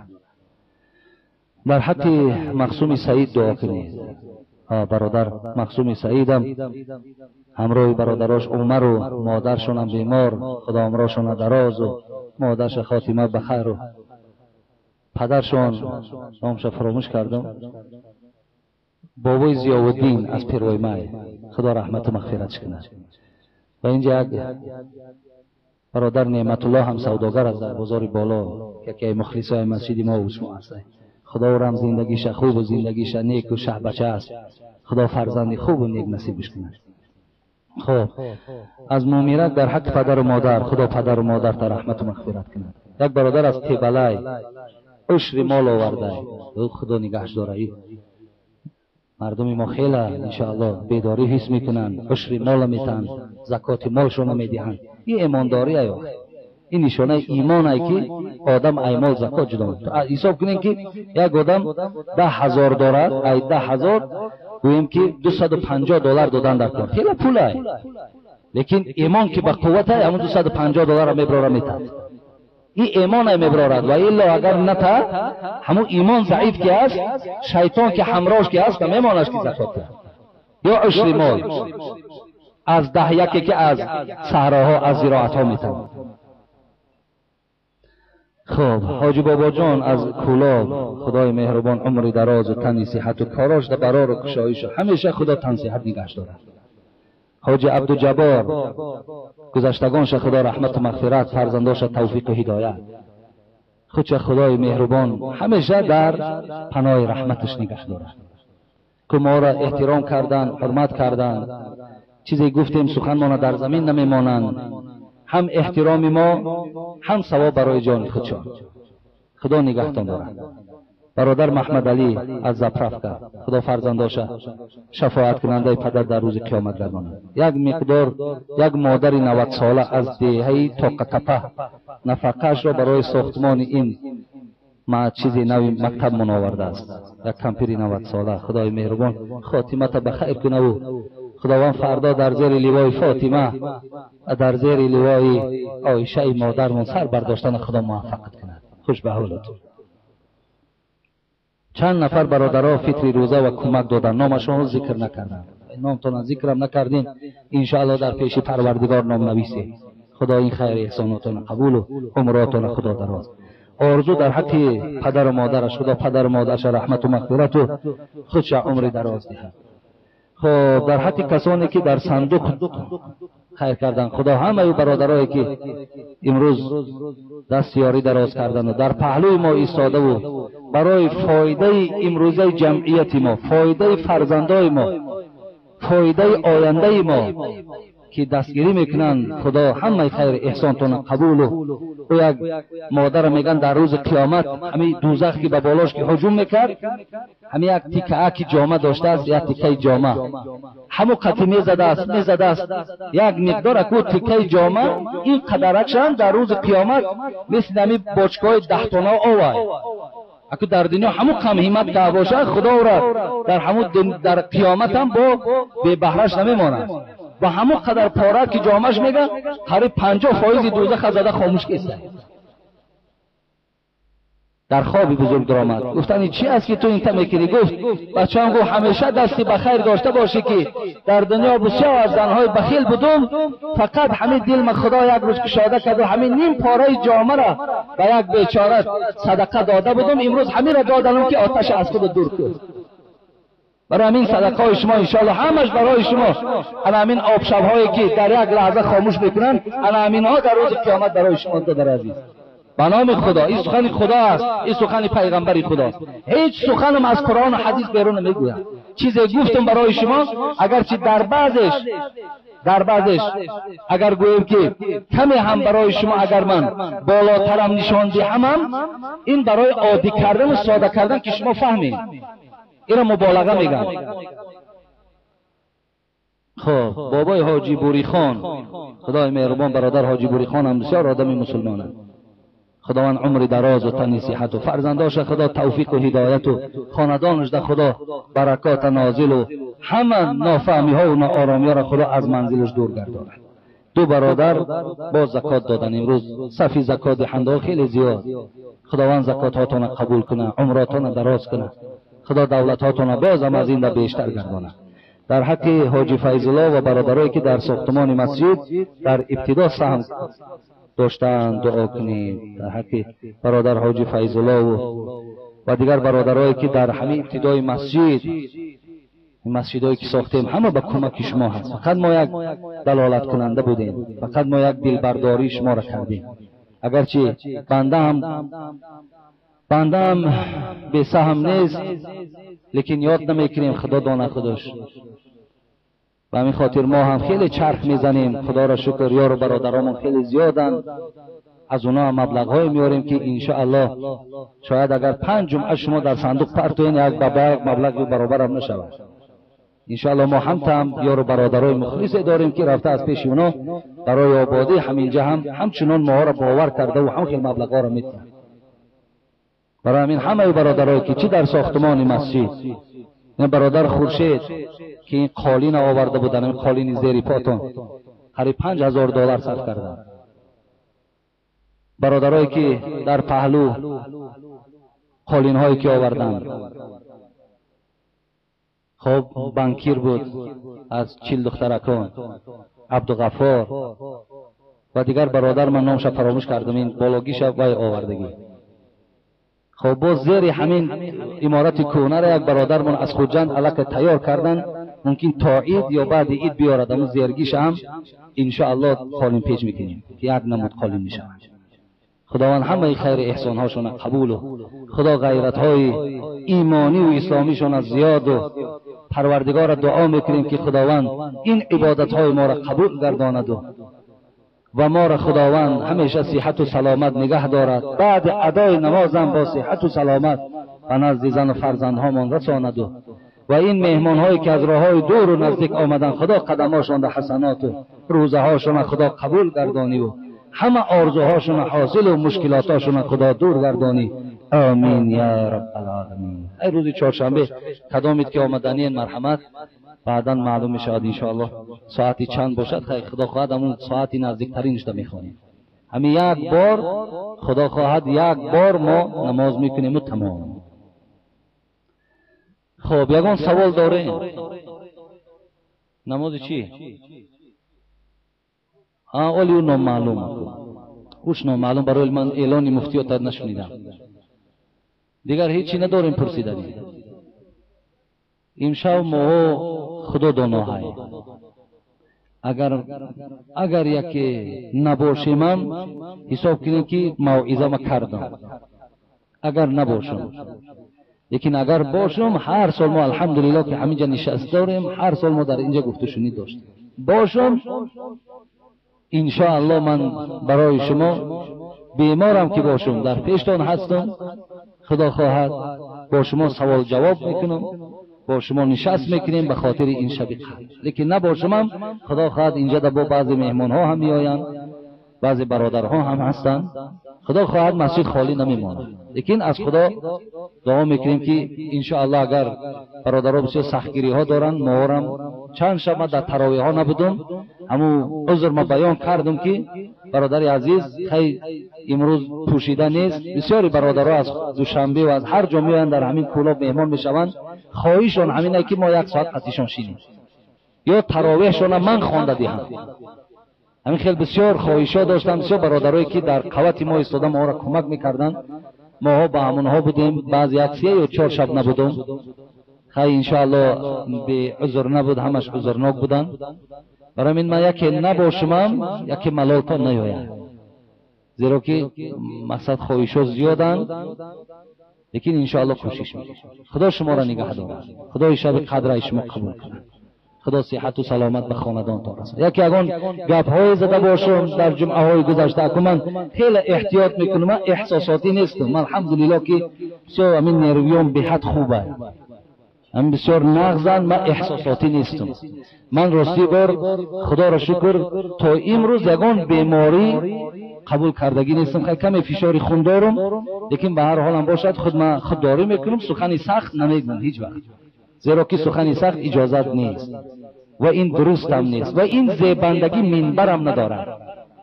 در حق مقسوم سعید دعا کنید. برادر مقسوم سعیدم همراه برادراش عمر و مادرشون هم بیمار، خدا عمرشون دراز و مادرش خاتمه بخیر و پدرشون نامش فراموش کردم، بابای ضیاءالدین از پیروی مای، خدا رحمت و مغفرتش کنه. و اینجا یک برادر نعمت الله هم سوداگر از در بازار بالا، یکی مخلص های مسجد ما و شما هست. خدا او هم زندگیش خوب و زندگیش نیک و شه بچه است، خدا فرزند خوب و نیک نصیبش کنه. خب از مومیرک در حق پدر و مادر، خدا پدر و مادر تا رحمت و مغفرت کند. یک برادر از تیبلای عشر مال آورده، خدا نگهش داره. مردم ما خیلی انشاءالله بیداری حس میکنن، عشر مال میتن، زکات مالشون میدهند. این ایمانداری ایو، این نشانه ایمان ای که آدم ای مال زکات جدا میکنه. حساب کنین که یک آدم 10,000 دارد، ای 10,000 گوییم که 250 دلار دادن در کار، خیلی پول ای، لیکن ایمان که با قوت ای همون 250 دلار را میبراره میتد. این ایمان ای میبرارد و الا اگر نتا همون ایمان ضعیف که است، شیطان که همراهش که است نمیمانش که زکات ده یا عشر مال از 10 یکی که از صحراها از زراعت ها میتن. Хуб, ҳоҷи бобоҷон аз Кӯлоб, худои меҳрубон умри дарозу тани сиҳату корош да барору кушоишу ҳамеша худо тансиҳат нигаҳш дорад. Ҳоҷи Абдуҷаббор, гузаштагонша худо раҳмату мағфират, фарзандоша тавфиқу ҳидоят. Худша худои меҳрубон ҳамеша дар паноҳи раҳматаш нигаҳ дорад. Ки моро эҳтиром карданд, ҳурмат карданд, чизе гуфтем суханмона дар замин намемонанд. Ҳам эҳтироми мо, ҳам савоб барои ҷони худшон. Худо нигаҳтон дорад. Бародар Маҳмадалӣ аз заправка, худо фарзандоша шафоаткунандаи падар дар рӯзи қиёмат гардонад. Як миқдор як модари 90-сола аз деҳаи Тоқатапа нафақаашро барои сохтмони ин чизи нави мактабмон овардааст. Як кампири 90-сола, худои меҳрубон хотимата ба хайр кунаву худованд фардо дар зери ливои Фотима ва дар зери ливои Оишаи модармон сар бардоштана худо муваффақат кунад. Хуш ба ҳолатон. Чанд нафар бародаро фитри рӯза ва кӯмак доданд, номашонро зикр накарданд. Номтонро зикрам накардем, иншоалло дар пеши Парвардигор ном нависед. Худо ин хайри эҳсонотонро қабулу умротонро худо дароз. Орзу дар ҳаққи падару модараш, худо падару модараша раҳмату мағфирату худша умри дароз диҳад. Хуб, дар ҳаққи касоне ки дар сандуқ хайр карданд, худо ҳамаи бародарое ки имрӯз даст ёрӣ дароз карданду дар паҳлӯи мо истодаву барои фоидаи имрӯзаи ҷамъияти мо, фоидаи фарзандои мо, фоидаи ояндаи мо ки дастгирӣ мекунанд, худо ҳамаи хайри эҳсонтонро қабулу. Ӯ як модарро мегӯянд дар рӯзи қиёмат ҳамин дӯзах ки ба болош ки ҳуҷум мекард, ҳамин як тикааки ҷома доштааст, як тикаи ҷома ҳамун қати мезадааст, мезадааст, як миқдор аку тикаи ҷома ин қадаракшам дар рӯзи қиёмат мисли ҳамин бочкаҳои даҳтона овай. Аку дар дунё ҳамун кам ҳиммат карда бошад, худо ӯро дар ҳамун дар қиёмат ҳам бо бебаҳраш намемонад. Ва ҳамон қадар пора ки ҷомаш мега, қариб 50% дӯзаха зада хомӯш кеста. Дар хоби бузург даромад. Гуфтанд ин чи аст ки ту инта мекунӣ? Гуфт бачаам, гуфт ҳамеша дасти ба хайр дошта бошӣ ки дар дунё бисёр аз занҳои бахил будум, фақат ҳамин дилма худо як рӯз кушода карду ҳамин ним пораи ҷомаро ба як бечора садақа дода будум, имрӯз ҳаминро додам ки оташа аз худ дур кун. Барои ҳамин садақаҳои шумо иншоалло ҳамаш барои шумо, ана ҳамин обшабҳое ки дар як лаҳза хомӯш мекунанд, ана ҳаминҳо дар рӯзи қиёмат барои шумо додар азиз. Ба номи Худо, ин сухани Худо аст, ин сухани пайғамбари Худост. Ҳеҷ суханам аз Қуръону ҳадис берун намегӯям. Чизе гуфтам барои шумо, агарчи дар баъзеш агар гӯем ки каме ҳам барои шумо агар ман болотарам нишон диҳамам, ин барои оддӣ кардану сода кардан ки шумо фаҳмед. Инро муболаға мегӯям. Хуб, бобои ҳоҷи Бурихон, худои меҳрубон бародар ҳоҷи Бурихон ҳам бисёр одами мусулмон аст. Худованд умри дарозу тани сиҳату фарзандоша худо тавфиқу ҳидояту хонадонаш да худо баракота нозилу ҳама нофаҳмиҳову нооромиҳоро худо аз манзилаш дур гардонад. Ду бародар боз закот доданд имрӯз. Сафи закот диҳандаҳо хеле зиёд. Худованд закотҳотонро қабул кунад, умротонро дароз кунад, худо давлатҳотонро боз ҳам аз ин да бештар гардонад. Дар ҳаққи ҳоҷи Файзулло ва бародарое ки дар сохтмони масҷид дар ибтидо саҳм доштаанд дуо кунед. Дар ҳаққи бародар ҳоҷи Файзулло ва дигар бародарое ки дар ҳамин ибтидои масҷид, масҷидое ки сохтем ҳама ба кӯмаки шумо ҳаст. Фақат мо як далолаткунанда будем, фақат мо як дилбардории шуморо кардем. Агарчи бандаам бесаҳм нест, лекин ёд намекунем, худо дона худаш. Ба ҳамин хотир мо ҳам хеле чарх мезанем. Худоро шукр, ёру бародаромон хеле зиёданд. Аз онҳо ҳам маблағҳое меорем ки иншоаллоҳ шояд агар 5 ҷумъа шумо дар сандуқ партоен, як ба як маблағи баробарам нашавад. Иншоаллоҳ мо ҳамтаам ёру бародарои мухлисе дорем ки рафта аз пеши онҳо барои ободӣ ҳаминҷа ҳам ҳамчунон моҳоро бовар кардаву ҳам хел маблағҳоро медиҳанд. Барои ҳамин ҳамаи бародарое ки чӣ дар сохтмони масҷид, ин бародар Хуршед ки ин қолина оварда буданд, ин қолини зери потон қариб $5000 сарф карданд. Бародарое ки дар паҳлӯ қолинҳое ки оварданд, хоб банкир буд аз 40 духтаракон, Абдуғаффор, Ва дигар бародар ман номша фаромӯш кардам, ин бологиша вай овардагӣ. Хоб, боз зери ҳамин иморати кӯҳнаро як бародармон аз Хуҷанд аллакай тайёр кардан, мумкин то ид ё баъди ид биёрад. Ҳамун зергиша ҳам иншоаллоҳ қолин печ мекунем, ки як намуд қолин мешавад. Худованд ҳамаи хайри эҳсонҳошона қабулу, Худо ғайратҳои имониву исломишона зиёду, Парвардигора дуо мекунем, ки Худованд ин ибодатҳои моро қабул гардонаду ва моро Худованд ҳамеша сиҳату саломат нигаҳ дорад, баъди адои намозам бо сиҳату саломат ба назди зану фарзандҳомон расонаду ва ин меҳмонҳое, ки аз роҳҳои дуру наздик омаданд, Худо қадамҳошонда ҳасаноту рӯзаҳошона Худо қабул гардониву ҳама орзуҳошона ҳосилу мушкилотҳошона Худо дур гардонӣ. Омин я раббалоламин. Ай, рӯзи чоршанбе кадомед ки омаданиен, марҳамат, баъдан маълум мешавад, иншоаллоҳ, соати чанд бошад. Хай, Худо хоҳад, ҳамун соати наздиктаринашда мехонем. Ҳамин як бор, Худо хоҳад, як бор мо намоз мекунему тамом. Хоб, ягон савол дорем? Намози чӣ? Оли ӯ номаълум, уш номаълум барои ман, эълони муфтиёта нашунидам. Дигар ҳечи надорем пурсиданӣ. Имшаб моҳо Худо доноҳай. Агар яке набошемам, ҳисоб кунем, ки мавъизама кардам, агар набошам. Лекин агар бошам, ҳар сол мо, алҳамдулилло, ки ҳаминҷа нишаст дорем, ҳар сол мо дар инҷа гуфтушунид доштем. Бошам, иншоалло, ман барои шумо беморам ки бошам, дар пештон ҳастам. Худо хоҳад, бо шумо савол ҷавоб мекунам, бо шумо нишаст мекунем ба хотири ин шаби қадр. Лекин набошамам, Худо хоҳад, инҷа да бо баъзе меҳмонҳо ҳам меоянд, баъзе бародарҳо ҳам ҳастанд. Худо хоҳад, масҷид холӣ намемонад. Лекин аз Худо дуо мекунем, ки иншоалло, агар бародаро бисёр сахтгириҳо доранд, моорам чанд шаб ман дар таровиҳо набудум, ҳамун узр ма баён кардум, ки бародари азиз, хай, имрӯз пӯшида нест. Бисёри бародаро аз Душанбе ва аз ҳар ҷо меоянд, дар ҳамин Кӯлоб меҳмон мешаванд. Хоҳишон ҳамине, ки мо як соат қатишон шинем ё таровеҳшона ман хонда диҳам. Ҳамин хел бисёр хоҳишҳо доштам. Бисёр бародарое, ки дар қавати мо истода моро кӯмак мекарданд, моҳо ба ҳамонҳо будем. Баъзе як се ё чор шаб набудум. Хай, иншоалло, беузр набуд, ҳамаш узрнок буданд. Барои ҳамин ман яке набошумам, яке малолтон наёяд, зеро ки мақсад хоҳишҳо зиёданд. Лекин иншоалло кӯшиш мекунем. Худо шуморо нигаҳ дорад, Худои шаби қадраи шумо қабул кунад, Худо сиҳату саломат ба хонадонтон расад. Яке ягон гапҳое зада бошум дар ҷумъаҳои гузашта, аку ман хеле эҳтиёт мекунам, ман эҳсосотӣ нестам. Ман, алҳамдулилло, ки бисёр ҳамин нервиём беҳад хуба, ҳам бисёр нағзанд, ман эҳсосотӣ нестам. Ман ростӣ бор, Худоро шукр, то имрӯз ягон беморӣ қабул кардагӣ нестам. Хай, каме фишори хун дорум, лекин ба ҳар ҳолам бошад, худ ман худдорӣ мекунам, сухани сахт намегӯям ҳеҷ вақт, зеро ки сухани сахт иҷозат нест ва ин дурустам нест ва ин зебандагӣ минбарам надорад.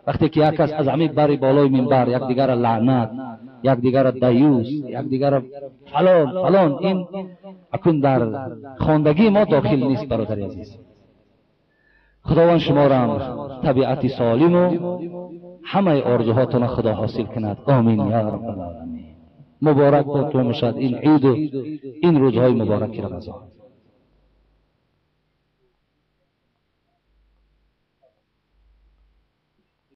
Вақте ки як кас аз ҳамин бари болои минбар якдигара лаънат, якдигара даюс, якдигара фалон фалон, ин акун дар хондагии мо дохил нест. Бародари азиз, Худованд шуморам табиати солиму ҳамаи орзуҳотона Худо ҳосил кунад. Омин я раббалоламин. Муборак бод бошад ин иду ин рӯзҳои мубораки Рамазон.